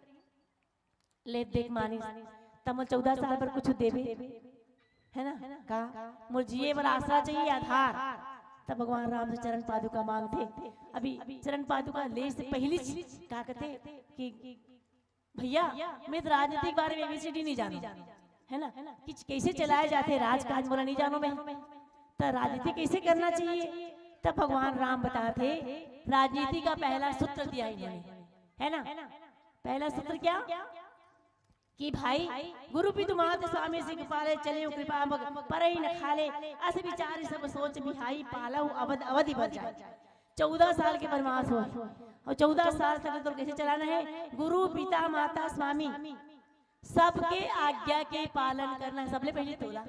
ले देख मानिस, तमल चौदह साल पर कुछ देवे, है ना? का मोर जिए बर आसरा चाहिए, आधार। तब भगवान राम से चरण पादुका मांगते। अभी चरण पादुका ले से पहली चीज का कहते कि भैया, मैं तो राजनीति के बारे में एबीसीडी नहीं जानू, है ना? कि कैसे चलाए जाते राजकाज, मोला नहीं जानू मैं। तो राजनीति कैसे करना चाहिए? तब भगवान राम बताते, राजनीति का पहला सूत्र दिया इन्होंने, है ना? पहला सूत्र क्या? कि भाई, गुरु पितु मात स्वामी सिख पाले, चले कृपा मग परई न खाले, अस विचार सब सोच बिहाई, पालव अवध अवधि बर जाए। चौदह साल के बनवास हो, और चौदह साल तक तो कैसे चलाना है? गुरु पिता माता स्वामी सबके आज्ञा के पालन करना है। सबले पहले तोला,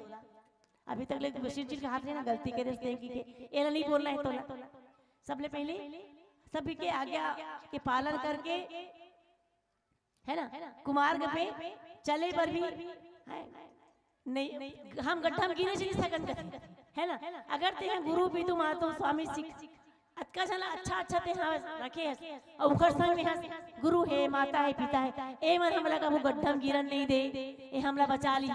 अभी तक ले वशिष्ठ जी के हाथ में ना गलती करे, उसने की के एला नहीं बोलना है तोला। सबले पहले सभी के आज्ञा के पालन करके, है ना, कुमार्ग पे चले बर भी, है, नहीं, हम गड्ढा में गिरे नहीं सकन कथे, है ना? अगर ते हैं गुरु पितु मातु स्वामी सिख, अतका झन ला अच्छा अच्छा ते हा रखे हस, अउ ओकर संग में हस गुरु हे, माता हे, पिता हे, ए मन हमला कभू गड्ढा म गिरन नहीं दे, ए हमला बचा ली,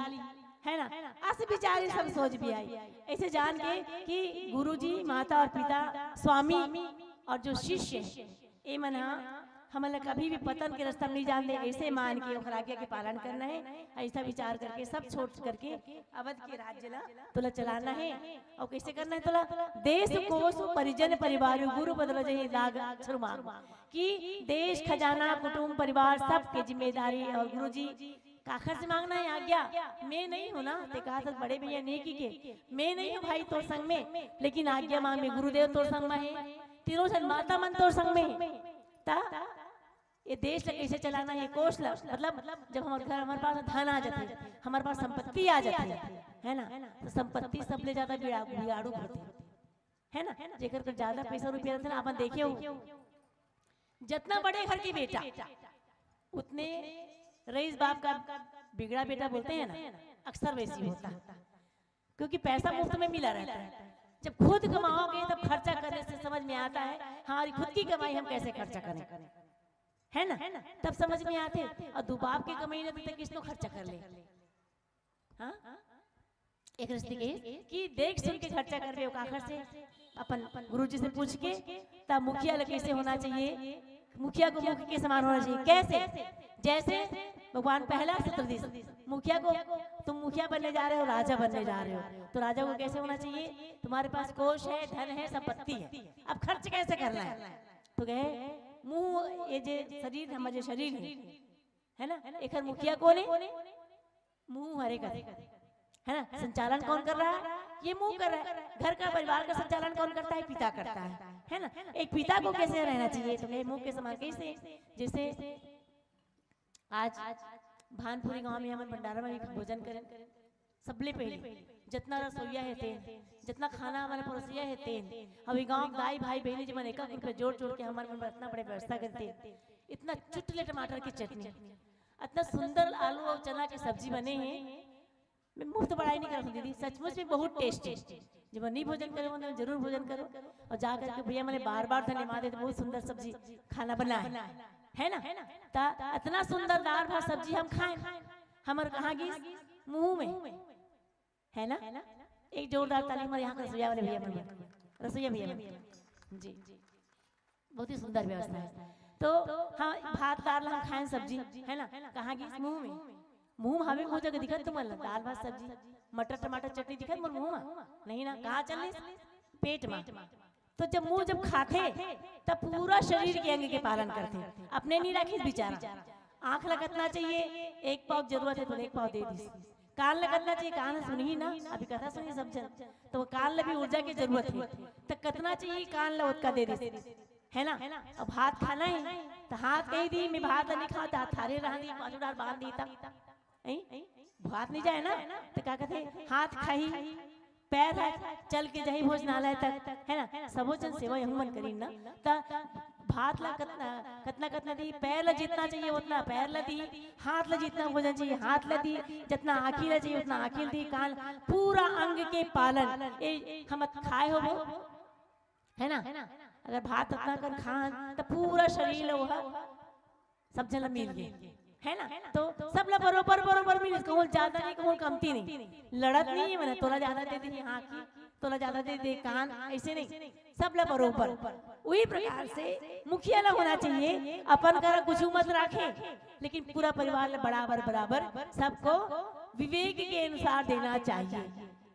है ना? अस विचार ये सब सोच भी आई। ऐसे जान के कि गुरुजी, माता और पिता, स्वामी और जो शिष्य हे, ए मन हा हमन ला कभी भी पतन के रास्ता में नहीं जान दे, ऐसे मान के ओखर आज्ञा के पालन करना है। ऐसा विचार करके, सब छोड़ करके अवध के राज्य ला तोला चलाना है। और कैसे करना है तोला? देश कोस परिजन परिवार गुरु बदल जही लाग छुरमान। कि देश, खजाना, कुटुंब, परिवार, सबके जिम्मेदारी। और गुरुजी, काखर से मांगना है आज्ञा? मैं नहीं हूँ ना, ते कहा था बड़े भैया नेकी के, मैं नहीं हूँ भाई तोर संग में, लेकिन आज्ञा मांग में गुरुदेव तोर संग में है, तीनों जन माता मन तोर संग में है। ता ये देश ला कैसे चलाना, ये कोष ला, मतलब जब हमारे घर, हमारे पास धन आ जाथे, हमारे पास संपत्ति आ जाथे, है ना, तो संपत्ति सबले ज्यादा बिगा-, बिगाड़ू होथे, है ना? जेकर कर ज्यादा पैसा रुपया रहथे ना, अपन देखे हो, जतना बड़े घर के बेटा, उतने रईस बाप का बिगड़ा बेटा बोलते हैं ना, अक्सर वैसी होता है, क्योंकि पैसा मुफ्त में मिला रहता है। जब खुद कमाओगे तब खर्चा करने से समझ में आता है, हाँ, हमारी खुद की कमाई हम कैसे खर्चा करें, है ना? तब समझ में आथे। और दू बाप के कमाई ना, तो किसनो खर्चा कर ले। हाँ, एक रिश्ते के कि देख सुन के खर्चा करबे, काखर से? अपन गुरुजी से पूछ के। तब मुखिया ला कैसे होना चाहिए? मुखिया को मुख के समान होना चाहिए। कैसे? जैसे भगवान प्रहलाद से तो दिस, मुखिया को, तुम मुखिया बनने जा रहे हो, राजा बनने जा रहे हो, तो राजा को कैसे होना चाहिए? तुम्हारे पास कोष है, धन है, संपत्ति है, अब खर्च कैसे करना है? तो कहे, मुंह, ये जे शरीर, हमारे जे शरीर है, है ना, एकर मुखिया कौन है? मुंह हरे कर, है ना? संचालन कौन कर रहा है? ये मुंह कर रहा है। घर का, परिवार का संचालन कौन करता है? पिता करता है, है ना? एक पिता को कैसे रहना चाहिए? तो कहे, मुंह के समान। कैसे? जैसे आज भानपुरी गांव में हमन भंडारा में भी भोजन करें, सबले पहले जतना रसोइया हे तेन, जतना खाना हमन परोसिया हे तेन, अउ ये गांव के दाई भाई बहिनी जी मन एक एक रुपया जोड़ जोड़ के हमर मन बर अतना बड़े व्यवस्था करथे, इतना चुटले टमाटर की चटनी, इतना सुंदर आलू और चना की सब्जी बने हे। मैं मुफ्त बड़ाई नहीं करत हूँ दीदी, सचमुच में बहुत टेस्टी। जब नहीं भोजन करे हो, तो जरूर भोजन करो। और जा करके भैया मैंने बार बार धन्यवाद देते, बहुत सुंदर सब्जी खाना बना है, है ना? ता इतना सुंदर दाल भात सब्जी हम खाएं, हमर कहाँ गिस? मुंह में, है ना? एक जोरदार ताली हमारे यहाँ के रसोईया वाले भैया मन, रसोईया भैया मन। जी, बहुत ही सुंदर व्यवस्था है। तो हाँ, भात दाल हम खाएं सब्जी, है ना, कहाँ गिस? मुंह में। मुंह में हवे, मुंह जगह दिखत तुमन ला? दाल भात सब्जी, मटर टमाटर चटनी दिखत मोर मुंह में? नहीं ना। कहाँ चलिस? पेट में। तो जब मुंह जब खाथे, तब पूरा शरीर के अंग के पालन करथे। अपने नहीं राखिस बेचारा। आंख ला कतना चाहिए? एक पाव जरूरत है तो एक पाव दे दिस। कान ला कतना चाहिए? कान सुनही ना, अभी कथा सुनही सब झन, तो वो कान ला भी ऊर्जा की जरूरत है। तो कतना चाहिए कान ला, ओतका दे दिस, है ना? अब हाथ खाना है तो हाथ कही दी, मैं भात ला नहीं खाओं, तो हाथ थारे रहा दी, पाछू डार बांध दी तब, हैं? भात नहीं जाए ना, तो का कहते, हाथ खाही, पैर है, चल के जाही भोजनालय तक, है ना? सबो जन सेवा यहू मन करीन ना। त भात ला कतना, कतना, कतना दी, पैर ला जितना चाहिए उतना पैर ला दी, हाथ ला जितना भोजन चाहिए हाथ ला दी, जितना आँखी ला चाहिए उतना आँखी ला दी, कान, पूरा अंग के पालन। ए, हम खाए होबो, है ना? अगर भात अतना कन खान, त पूरा शरीर ला ओहा सब झन ला मिल गे, है ना? तो सब ला बरोबर, बरोबर मिलिस, कहूँ ज्यादा नहीं, कहूँ कमती नहीं। लड़त नहीं है, मैंने तोला ज्यादा दे दी आँखी, तोला ज्यादा दे दे कान, ऐसे नहीं, सब ला बरोबर। वही प्रकार से मुखिया ला होना चाहिए, अपन करा कुछ मत राखे, लेकिन पूरा परिवार ला बराबर बराबर सबको विवेक के अनुसार देना चाहिए।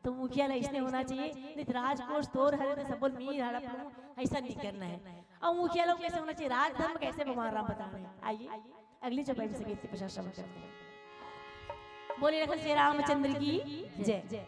तो मुखिया ला इसने होना चाहिए, नहीं तो राजकोष तोर हरे तो सबो मीर हड़प लूं, ऐसा नहीं करना है। और मुखिया लोग कैसे होना चाहिए, राजधर्म कैसे भगवान राम बता रहे हैं। आइए अगली चौपाई में से गीत के पश्चात श्रवण करते हैं। बोले लखन श्री रामचंद्र की जय।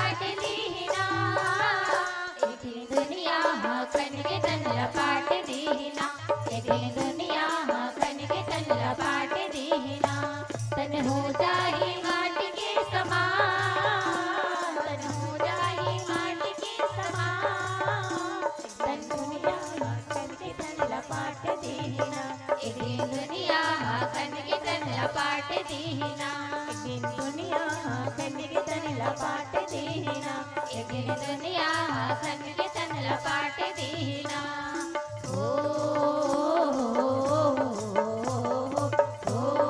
पाट दीना, एक दिन दुनिया हा कन के तन ला पाट दीना, एक दिन दुनिया हा कन के तन ला पाट दीना। तन हो जाही माटी के समान, तन हो जाही माटी के समान। तन दुनिया हा कन के तन ला पाट दीना, एक दिन दुनिया हा कन के तन ला पाट दीना, एक दिन दुनिया हा कन के तन ला पाट दीना, एक दिन दुनिया हा कन के तन ला पाट दीना। ओ, ओ, ओ, ओ, ओ, ओ।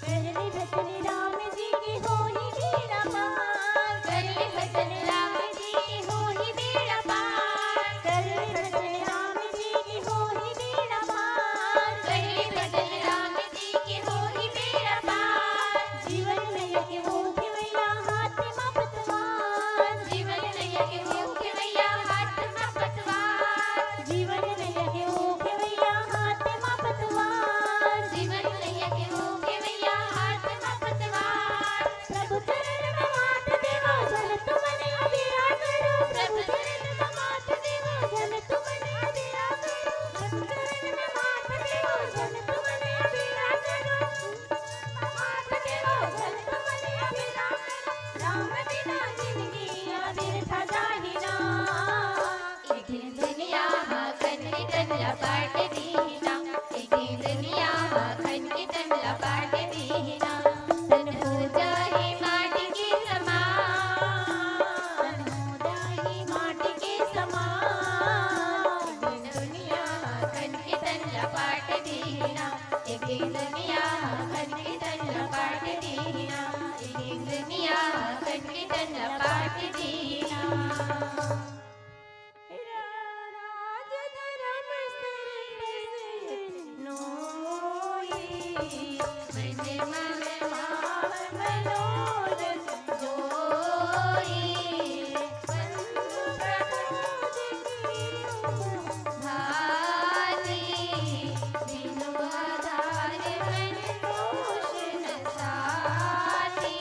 पहली भजन राम जी की होई बीड़ा पार। पहली भजन राम जी की होई बीड़ा पार। पहली भजन राम जी की होई बीड़ा पार। पहली भजन राम जी की होई बीड़ा पार। जीवन नैया के होके वैया हाथ मा पतवार। जीवन नैया के होके वैया हाथ मा पतवार। जीवन नैया के होके वैया हाथ मा पतवार। जीवन नैया के होके वैया हाथ मा पतवार। प्रभु चरण में माथ देवा, जन तुमने अबेरा करो। प्रभु चरण में माथ देवा, जन तुमने अबेरा करो। प्रभु चरण में माथ देवा, जन तुमने अबेरा करो। माथ देवा, जन तुमने अबेरा करो। राम बिना जिनगी अबिरथा जाही ना। एक दिन दुनिया हा कन के तन ला पाट दीना, एक दिन दुनिया हा कन के तन ला पाट दीना। तन हो जाही माटी के समान, तन हो जाही माटी के समान। एक दिन दुनिया हा कन के तन ला पाट दीना, एक दिन दुनिया हा कन के तन ला पाट दीना, एक दिन दुनिया हा कन के तन ला पाट दीना। राज धर्म सर्व नोई, मन मन माहन मनोरथ जोई, बंधु प्रमोद की भांति, बिनु आधार मन पोष न साथी।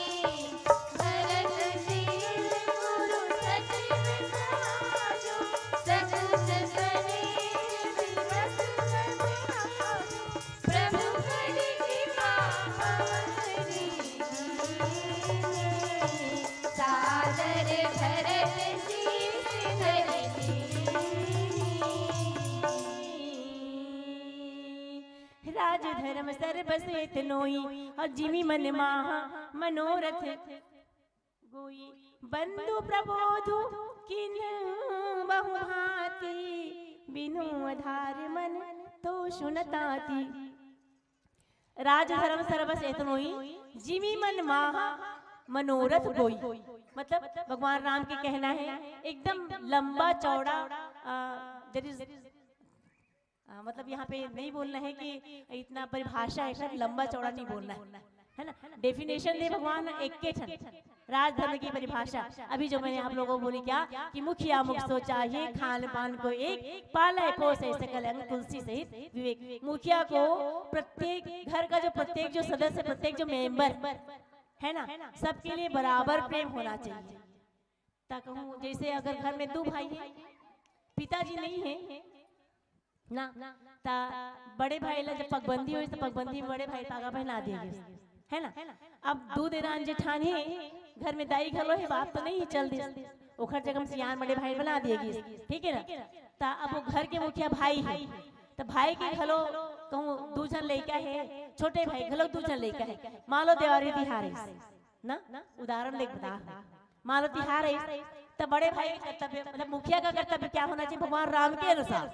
भरत शील गुरु सचिव समाजो, सकुच सनेह विवश सब आजो। प्रभु करि कृपा पवन कीन्ही, सादर भरत शीश धरि लीन्ही। राज धर्म सर्व सेत नोई, अउ जिमि मन माहा मनोरथ गोई। बंधु प्रबोधु कीन्ह बहु भांति, बिनु आधार मन तोषु न ताती। राज धर्म सर्व सेत नोई, जिमि मन माहा मनोरथ गोई। मतलब भगवान राम के कहना है, एकदम लंबा चौड़ा, आ, जैसे आ, मतलब यहाँ पे नहीं बोलना है कि इतना परिभाषा है, लंबा चौड़ा नहीं बोलना है, है ना? डेफिनेशन दे भगवान एक के ठन। राजधर्म की परिभाषा अभी जो मैंने आप लोगों को बोली क्या, कि मुखिया मुख सो चाहिए, खान पान को एक, पाले पोसे सकल अंग, तुलसी सहित विवेक। मुखिया को प्रत्येक घर का जो प्रत्येक जो सदस्य, प्रत्येक जो मेंबर है ना, सबके लिए बराबर प्रेम होना चाहिए। ता कहूँ जैसे अगर घर में दू भाई है, पिताजी नहीं है ना, ता बड़े भाई ला जब पगबंदी होइस तो पगबंदी में बड़े भाई पागा पहना दिए गिस, है ना? अब दू देरान जेठान है, घर में दाई घलो है, बाप तो नहीं है, चल दिस, ओखर जगह में सियान बड़े भाई बना दिए गिस, ठीक है ना? ता अब वो घर के मुखिया भाई है, तो भाई के घलो कहूँ दू झन लइका है, छोटे भाई घलो दू झन लइका है, मान लो देवारी तिहार है ना, उदाहरण ले बता, मान लो तिहार है, तो बड़े भाई का कर्तव्य, मतलब मुखिया का कर्तव्य क्या होना चाहिए भगवान राम के अनुसार?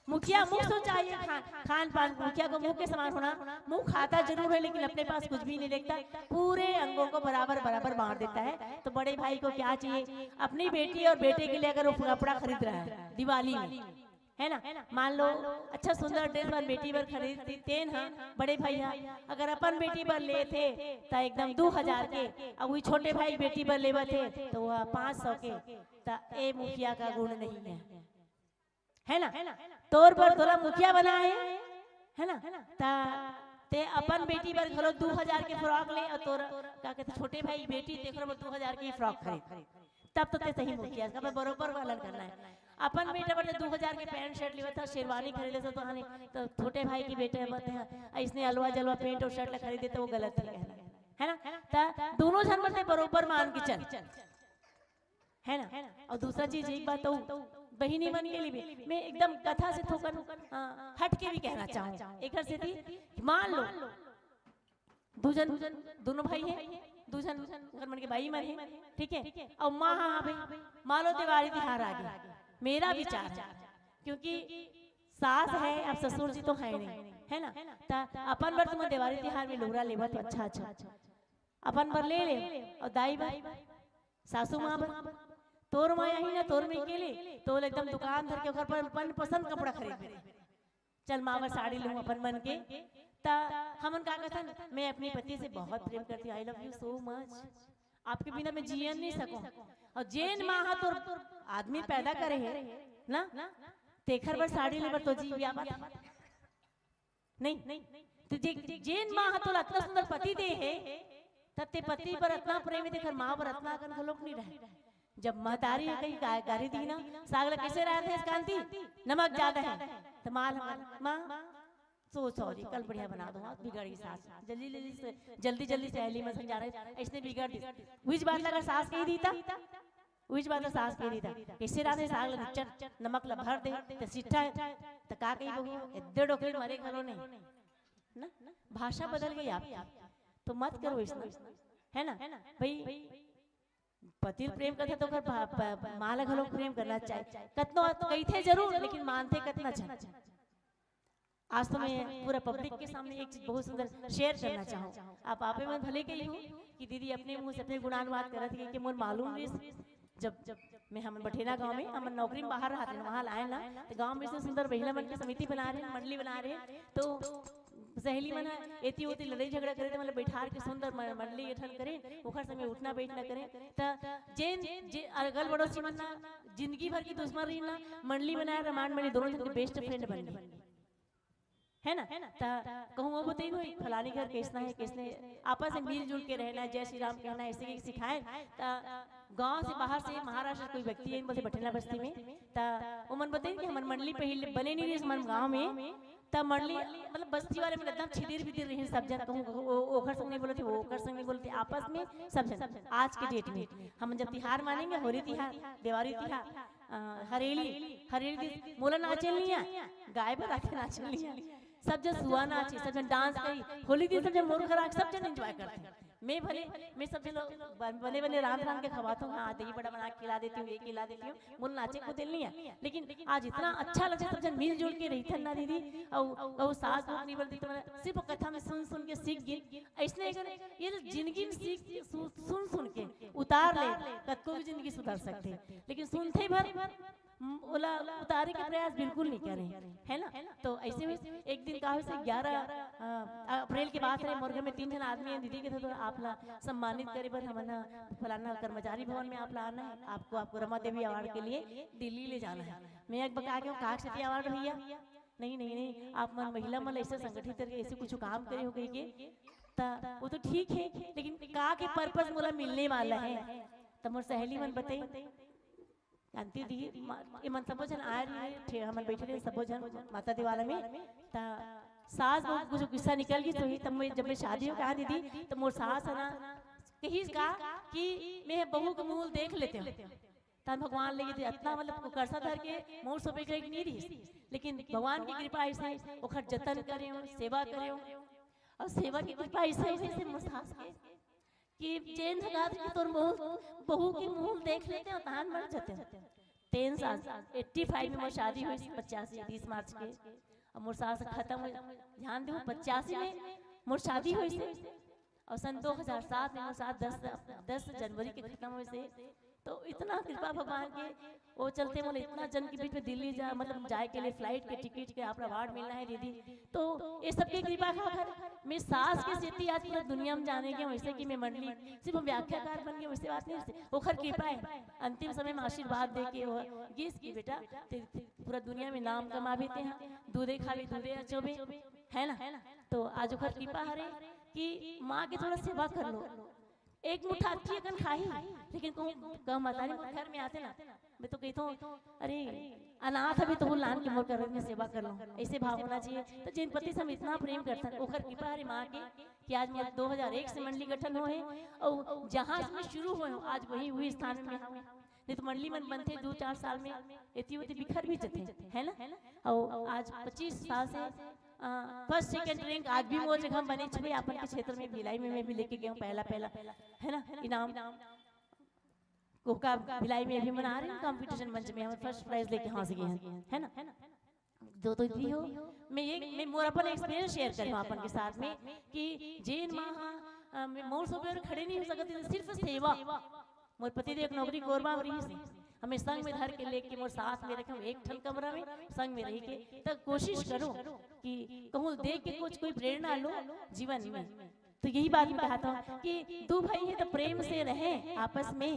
मुखिया मुख सो चाहिए, खान, खान पान मुखिया को मुख के समान होना। मुंह खाता जरूर है लेकिन अपने पास कुछ भी नहीं रखता, पूरे अंगों को बराबर बराबर बांट देता है। तो बड़े भाई को क्या चाहिए, अपनी बेटी और बेटे के लिए अगर वो कपड़ा खरीद रहा है दिवाली में, है ना? मान लो, अच्छा सुंदर ड्रेस बर बेटी बर खरीद दी, तेन ह बड़े भाई ह अगर अपन बेटी बर लेथे त एकदम दू हजार के, अउ वही छोटे भाई बेटी बर लेवत हे त वो पाँच सौ के। त ए मुखिया का गुण नहीं है, है ना? तोर बर तोला मुखिया बना है, है ना? त ते अपन बेटी बर घलो दू हजार के फ्रॉक ले, अउ तोर का कहते छोटे भाई बेटी तेखर बर दू हजार के फ्रॉक खरीद, तब तो ते सही मुखिया, काबर बरोबर पालन करना है। अपन बेटा बर दू हजार के पैंट शर्ट लेवत ह, शेरवानी खरीदे से तो हने, तो छोटे भाई के बेटे बर ते ह अइसने अलवा जलवा पैंट और शर्ट ला खरीदे तो वो गलत है, है ना? त दोनों झन बर ते बरोबर मान के चल, है ना? और दूसरा चीज एक बात तो बहिनी मन के लिए भी मैं एकदम कथा से थोकन, अ, हट के भी कहना चाहूँ, एकर सेती मान लो दू झन, दोनों भाई है, दू झन ओकर मन के बाई मन है, ठीक है, और माँ हा भाई, मान लो देवारी तिहार आ गया, मेरा विचार है, क्योंकि सास है, अब ससुर जी तो है नहीं, है ना? त अपन बर तुम देवारी तिहार में लुगरा लेवा तो अच्छा अच्छा, अपन बर ले ले, और दाई बर, सासू माँ बर, तोर माँ यही ना, तोर में के ले, तो एकदम दुकान धर के ओकर पर मन पसंद कपड़ा खरीद ले। चल माँ बर साड़ी लूँ अपन मन के। त हमन का कहथन, मैं अपने पति से बहुत प्रेम करती हूँ, I love you so much, आपके बिना मैं जियन नहीं सकूं। और जेन माँ हा तोर आदमी पैदा करे है ना, तेखर बर साड़ी ले बर तो जी भी आवत है। नहीं, तो जे, जेन माँ हा तोला अतना सुंदर पति दे है, त ते पति पर अतना प्रेम है, तेखर माँ पर अतना अकन घलोक नहीं रहे। जब महतारी ह कहीं गा-, गारी दी ना, साग ला कैसे रहा थे कांति, नमक ज्यादा है, तो माँ ल-, माँ, सो सॉरी, कल बढ़िया बना दो, आज बिगड़ गई सास, जल्दी जल्दी से, जल्दी जल्दी से सहेली मन संग जा रहे, इसने बिगड़ दी। उइच बात ला अगर सास कही दी त, उइच बात ला सास कही दी त, कैसे रहा थे साग ला, चट नमक ला भर दे, त सिट्ठा, त का कही बहू, एद्दे डोकरी मरे घलो नहीं ना, भाषा बदल गई आपकी, तो मत करो इसमें, है ना भाई? पति ल प्रेम करथे तो ओकर भा-, प-, माँ ला घलो प्रेम करना चाहिए। कतनो कहिथे जरूर, लेकिन मानथे कतना झन। आज तो मैं पूरा पब्लिक के सामने एक चीज बहुत सुंदर शेयर करना चाहूँ। आप आपे मन भले कही हो कि दीदी अपने मुंह से अपने गुणानुवाद करत है कि मोर मालूम नहीं, जब, जब मैं हमन बठेना गांव में, हमन नौकरी में बाहर रहते हैं, वहाँ लाए ना, तो गांव में से सुंदर महिला मन की समिति बना रहे हैं, मंडली बना रहे हैं, तो सहेली मन ह एती ओती लड़ाई झगड़ा करे, त मतलब बैठार के सुंदर म-, मंडली गठन करे, ओखर संगे उठना बैठना करे। त जेन जे अगल पड़ोसी मन ना जिंदगी भर के दुश्मन रही ना, मंडली बनाए, रामायण मंडली दोनों जन के बेस्ट फ्रेंड बन गए, है ना? त कहूँ वो बताई होई, फलानी घर कैसना है, कैसने आपस में मिलजुल के रहना, जय श्री राम कहना, ऐसे के सिखाए। त गांव से बाहर से महाराष्ट्र से कोई व्यक्ति है, बोलते बठेना बस्ती में, त ओमन बताई कि हमर मंडली पहले बने नहीं रही हमर गांव में, त मंडली मतलब बस्ती वाले मन एकदम छिदिर बिदिर रहिन, सब जन कहूँ ओ-, ओखर संग नहीं बोलते, ओखर संग नहीं बोलते, आपस में सब जन। आज के डेट में हम जब तिहार मानेंगे, होली तिहार, देवारी तिहार, अ, हरेली, हरेली दिन मोला नाचे नहीं आ, गाय बर आके नाचे नहीं आ, सब जन सुआ नाचे, सब जन डांस करी, होली दिन सब जन मोर घर आके सब जन एंजॉय करते हैं। मैं भले, मैं सब जन बन-, बने बने रांध रांध के खवाता हूँ, हाँ, दही बड़ा बना के खिला देती हूँ, ये खिला देती हूँ, मोला नाचे कूदे ल नहीं है, लेकिन आज इतना अच्छा लगे, सब जन मिलजुल के रहिथन ना दीदी। अउ, अउ सास बहू नहीं बोलती, तो मैं सिर्फ कथा में सुन सुन के सीख गई। ऐसने अगर ये जो जिंदगी में सीख सु-, सुन सुन के उतार ले, कतको भी जिंदगी सुधर सकते, लेकिन सुनते भर, म, ओला उतारे के प्रयास बिल्कुल नहीं करे, है ना? तो ऐसे में एक दिन का होइस, ग्यारह, अ, अप्रैल के बात रहे, मोर घर में तीन जन आदमी है, दीदी के थे, तो आप ला सम्मानित करे बर हमन ह फलाना कर्मचारी भवन में आप ला आना है, आपको, आपको रमा देवी अवार्ड के लिए दिल्ली ले जाना है। मैं एक बका के हूँ, काक सेती अवार्ड भैया? नहीं, नहीं, नहीं, आप मन महिला मन ऐसे संगठित करके ऐसे कुछ काम करे हो कही के, त वो तो ठीक है, लेकिन का के पर्पस मोला मिलने वाला है? त मोर सहेली मन बताई, कांति दी, मा-, ये मन सबो जन आए रहे, ठे-, हमन बैठे रहे सबो जन माता देवाला में, त सास बहुत कुछ गुस्सा निकल गई, तो ही तब मैं, जब मैं शादी हो कहा दीदी, तो मोर सास है ना, कही का कि मैं बहू के मुंह देख लेते हूँ। तन भगवान ले गए थे, इतना मतलब करसा धर के मोर सोपे के नहीं रही, लेकिन भगवान की कृपा ऐसे, ओखर जतन करे, सेवा करे, और सेवा की कृपा ऐसे, ऐसे मोर सास के कि जेन जगह के तोर मुंह, बहू के मुंह देख लेते हो, तहान मर जाते हो। तेन साल एट्टी फाइव में मोर शादी हुई, पचासी, बीस मार्च के, और मोर सास खत्म हुई। ध्यान दो, पचासी में मोर शादी हुई से, और सन दो हज़ार सात में मोर सास दस, दस जनवरी के खत्म हुई से, तो इतना कृपा भगवान के, वो चलते मोला इतना जन के बीच में दिल्ली जा, मतलब जाए के लिए फ्लाइट के टिकट के आप अवार्ड मिलना है दीदी। तो ये सबके कृपा का घर, मैं सास के सेती आज पूरा दुनिया में जाने गए, वैसे कि मैं मंडली सिर्फ हम व्याख्याकार बन गए, वैसे बात नहीं, वैसे ओखर कृपा है। अंतिम समय में आशीर्वाद दे के वो गिस की बेटा, ते पूरा दुनिया में नाम कमाबे ते हा, दूधे खाबे, दूधे अचोबे, है ना? तो आज ओखर कृपा हरे कि माँ के थोड़ा सेवा कर लो। एक मुठा अच्छी अकन खाही, लेकिन कहूँ, कहूँ मतारी मोर घर में आते ना, मैं तो कहता हूँ, "अरे, अनाथ अभी तो लान के मोर घर में सेवा कर लो।" ऐसे भाव होना चाहिए। तो जिन पति से हम इतना प्रेम करते हैं, ओकर कृपा हरे माँ के, कि आज मोर दो हज़ार एक से मंडली गठन होए हे, और जहाँ से मैं शुरू होए हूँ, आज वही, वही स्थान में हूँ। नहीं तो मंडली मन बनथे दो चार साल में, एती ओती बिखर भी जथे, है ना? और आज पच्चीस साल से, अ, फर्स्ट, सेकंड रैंक आज भी मोर जगह बने छे, अपन के क्षेत्र में भिलाई में मैं भी लेके गए हूँ पहला, पहला, है ना, इनाम। कोहका भिलाई में भी मना रहे हैं, कॉम्पिटिशन मंच में हम फर्स्ट प्राइज लेके हंस गए हैं, है ना? जो तो भी हो, मैं ये, मैं मोर अपन एक्सपीरियंस शेयर कर रहा हूँ अपन के साथ में कि जेन माँ हा, अ, मैं मोर से ऊपर खड़े नहीं हो सकती, सिर्फ सेवा। मोर पति देव एक नौकरी कोरबा में रहिस, हमें संग में धर के लेके मोर साथ में रखे, एक ठन कमरा में संग में रह के, तब कोशिश करो कि कहूँ देख के कुछ कोई प्रेरणा लो जीवन में। तो यही बात मैं कहता हूँ कि दू भाई है तो प्रेम से रहे आपस में,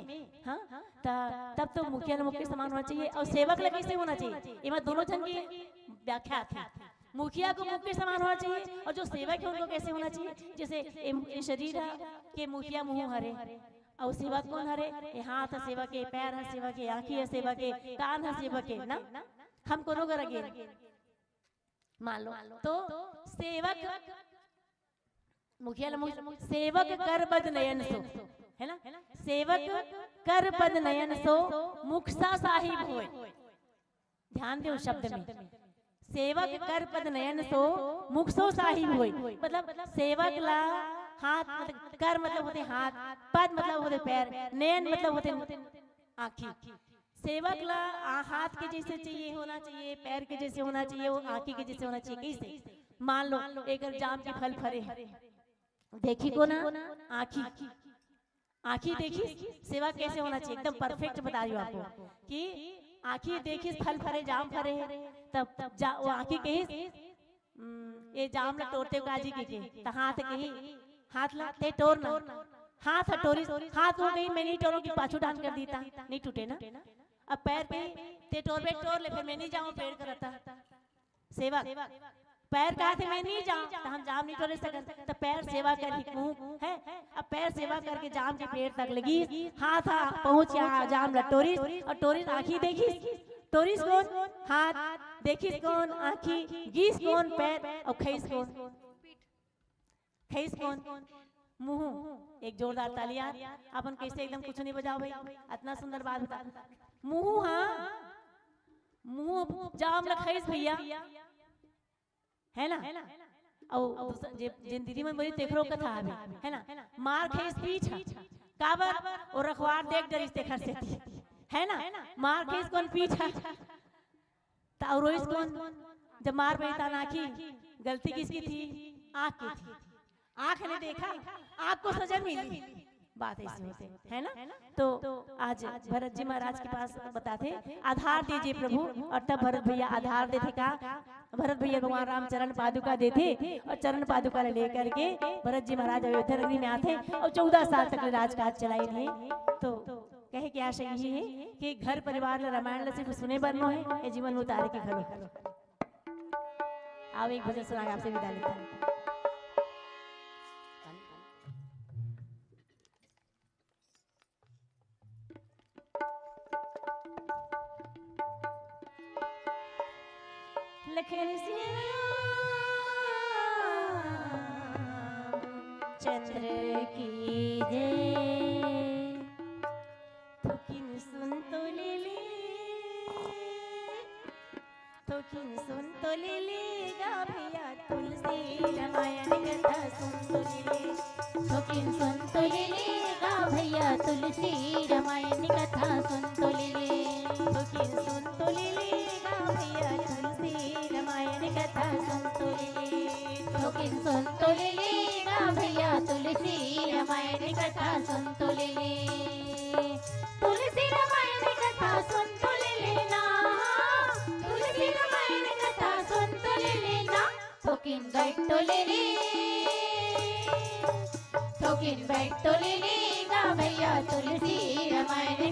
हाँ, त-, तब तो मुखिया ल मुख के समान होना चाहिए और सेवक ल कैसे होना चाहिए, एमा दोनों जन की व्याख्या आथे। मुखिया को मुख के समान होना चाहिए और जो सेवक है उनको कैसे होना चाहिए। जैसे ए, ए शरीर ह के मुखिया मुंह हरे, और सेवक कौन हरे? ए हाथ ह सेवक हे, पैर ह सेवक हे, आँखी ह सेवक हे, कान ह सेवक हे ना, हम कोनो कर अगे मान लो। तो सेवक मुखिया ल मुख-, सेवक कर पद नयन सो, है ना? सेवक कर पद नयन सो मुख सा साहिब होय। ध्यान दे उस शब्द में, सेवक कर पद नयन सो मुख सो साहिब होय। मतलब सेवक ला हाथ, मतलब कर मतलब होथे हाथ, पद मतलब होथे पैर, नयन मतलब होथे आँखी। सेवक ला आ, हाथ के जैसे चाहिए होना चाहिए, पैर के जैसे होना चाहिए, वो आँखी के जैसे होना चाहिए। कैसे? मान लो एक जाम के फल फरे, देखी कोन? आँखी। आँखी देखी, सेवक कैसे होना चाहिए, एकदम परफेक्ट बता रही हूँ आपको कि आँखी देखी फल फरे, जाम फरे है, तब जा, वो आँखी कही, "हम्म, ये जाम ला टोरते हो काजी के, के?" त हाथ कही, "हाथ ला, ते टोर ना।" हाथ ह टोरिस, हाथ हो गई, "मैं नहीं टोरूँ" कि पाछू डांस कर दीता, नहीं टूटे ना। अब पैर कही, "ते टोरबे टोर ले, फिर मैं नहीं जाऊँ पेड़ करता।" सेवक, पैर कहा थे, "मैं नहीं जाऊँ," त हम जाम नहीं टोरे सकन, त पैर सेवा कर ही कहूँ है। अब पैर सेवा करके जाम के पेड़ तक लगी, हाथ आ पहुँच यहाँ जाम ला टोरिस, और टोरिस आँखी देखिस, टोरिस कौन? हाथ। देखिस कौन? आँखी। गीस कौन? पैर। और खईस कौन? खईस कौन? मुँह। एक जोरदार ताली यार, अपन कैसे एकदम कुछ नहीं बजाओ भाई, इतना सुंदर बात बता। मुँह, हाँ, मुँह जाम ला खईस भैया, है ना? अउ दूसर जे, जेन दीदी मन बोली तेखरो कथा हवे, है ना? मार खईस पीठ, काबर? ओ रखवार देख डरिस तेखर सेती, है ना? मार खईस कौन? पीठ। त अउ रोइस कौन? जब मार पड़ी त आँखी। गलती किसकी थी? आँख की थी। आँख ने देखा, आँख को सजा मिली। बात ऐसी होती है ना? तो आज भरत जी महाराज के पास बताथे, "आधार दीजिए प्रभु", और तब भरत भैया आधार देथे का? भरत भैया भगवान राम चरण पादुका देथे, और चरण पादुका ले लेकर के भरत जी महाराज अयोध्या नगरी में आथे और चौदह साल तक ले राजकाज चलाइन हे। तो कहे के आशा यही है कि घर परिवार ला रामायण ला सिर्फ सुने बर नो है, ये जीवन में उतारे के घलो। आओ एक भजन सुना के आपसे विदा लेते हैं। लखन श्याम चंद्र की जय। थोकिन सुन तो ले ले, थोकिन सुन तो ले ले गा भैया, तुलसी रामायण कथा सुन तो ले ले। थोकिन सुन तो ले ले गा भैया, तुलसी रामायण कथा सुन तो ले ले। थोकिन सुन तो ले ले गा भैया, तुलसी रामायण कथा सुन तो ले ले। थोकिन सुन तो ले ले गा भैया, तुलसी रामायण कथा सुन तो ले ले। तुलसी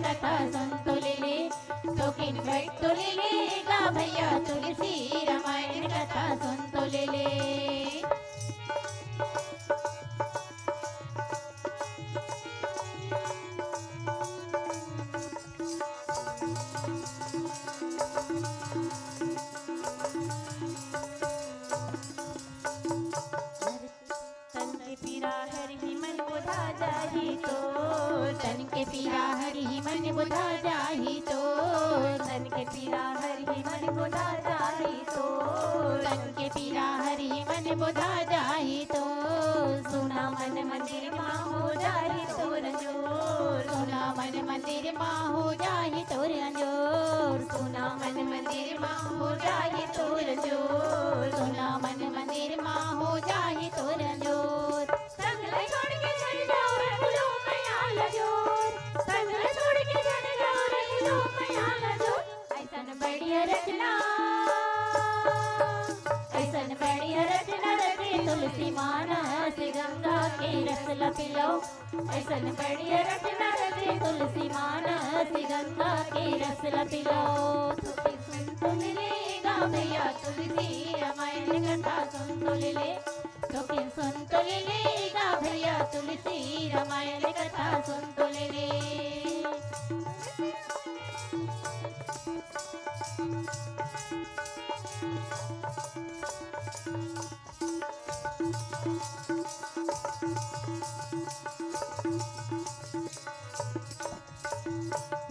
कथा सुन तो ले ले, थोकिन बइठ तो ले ले गा भैया, तुलसी रामायण कथा सुन तो ले ले। तन के पीरा हरही मन बोधा जाही तोर। तन के पीरा हरही मन बोधा जाही तोर। तन के पीरा हरही मन बोधा जाही तोर। तन के पीरा हरही मन बोधा जाही तोर। सुना मन मंदिर मा हो जाही तोर अंजोर। सुना मन मंदिर मा हो जाही तोर अंजोर। सुना मन मंदिर मा हो जाही तोर अंजोर। सुना मन मंदिर मा हो जाही तोर अंजोर। संग ल छोड़ के झन जाओ रे फूलो मैया ल जोर। संग ल छोड़ के झन जाओ रे फूलो मैया ल जोर। अइसन बढ़िया रचना, अइसन बढ़िया रचना रचे तुलसी मानस, गंगा के रस ल पिलो। अइसन बढ़िया रचना रचे तुलसी मानस, गंगा के रस ल पिलो। थोकिन सुन तो ले ले गा भैया, तुलसी रामायण कथा सुन तो ले ले। थोकिन सुन तो ले ले गा भैया, तुलसी रामायण कथा सुन तो ले ले।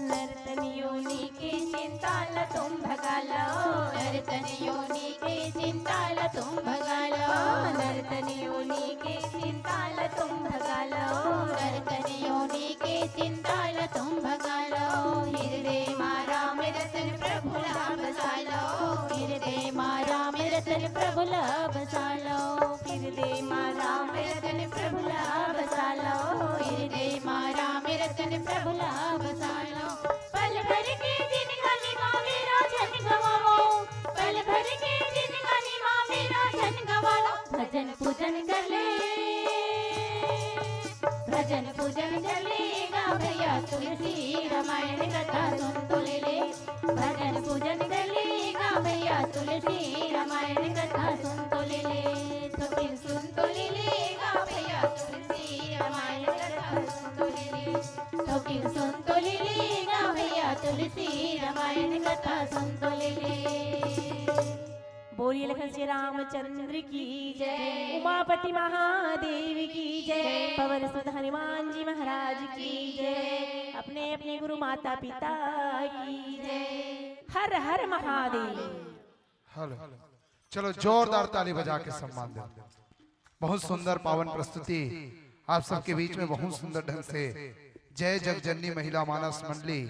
नरतन योनि के चिंता ल तुम भगा लो। नरतन योनि के चिंता ल तुम भगा लो। नरतन योनि के चिंता ल तुम भगा लो। नरतन योनि के चिंता ल तुम भगा लो। हिरदे मा राम रतन प्रभु ला बसा लो। हिरदे मा राम रतन प्रभु ला बसा लो। हिरदे मा राम रतन प्रभु ला बसा लो। हिरदे मा राम रतन प्रभु ला बसा लो। पल भर के जिनगानी मा मेरा झन गवाओ। पल भर के जिनगानी मा मेरा झन गवाओ। भजन पूजन कर ले, भजन पूजन कर ले गा भैया, तुलसी रामायण कथा सुन तो ले ले। भजन पूजन कर ले गा भैया, तुलसी रामायण कथा सुन तो ले ले। थोकिन सुन तो ले ले गा भैया, तुलसी रामायण कथा सुन तो ले ले। थोकिन सुन तो ले ले गा भैया, तुलसी रामायण कथा सुन तो ले ले। बोलिए लखन श्री रामचंद्र की जय, उमापति महादेव की जय, पवन सुत हनुमान जी महाराज की जय, अपने अपने गुरु माता पिता की जय। हर हर महादेव। हेलो, चलो जोरदार ताली बजा के सम्मान दे। बहुत सुंदर पावन प्रस्तुति आप सबके बीच में बहुत सुंदर ढंग से जय जगजननी महिला मानस मंडली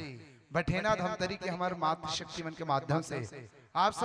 बठेना धमतरी के हमारे मातृशक्ति मन के माध्यम से आप सब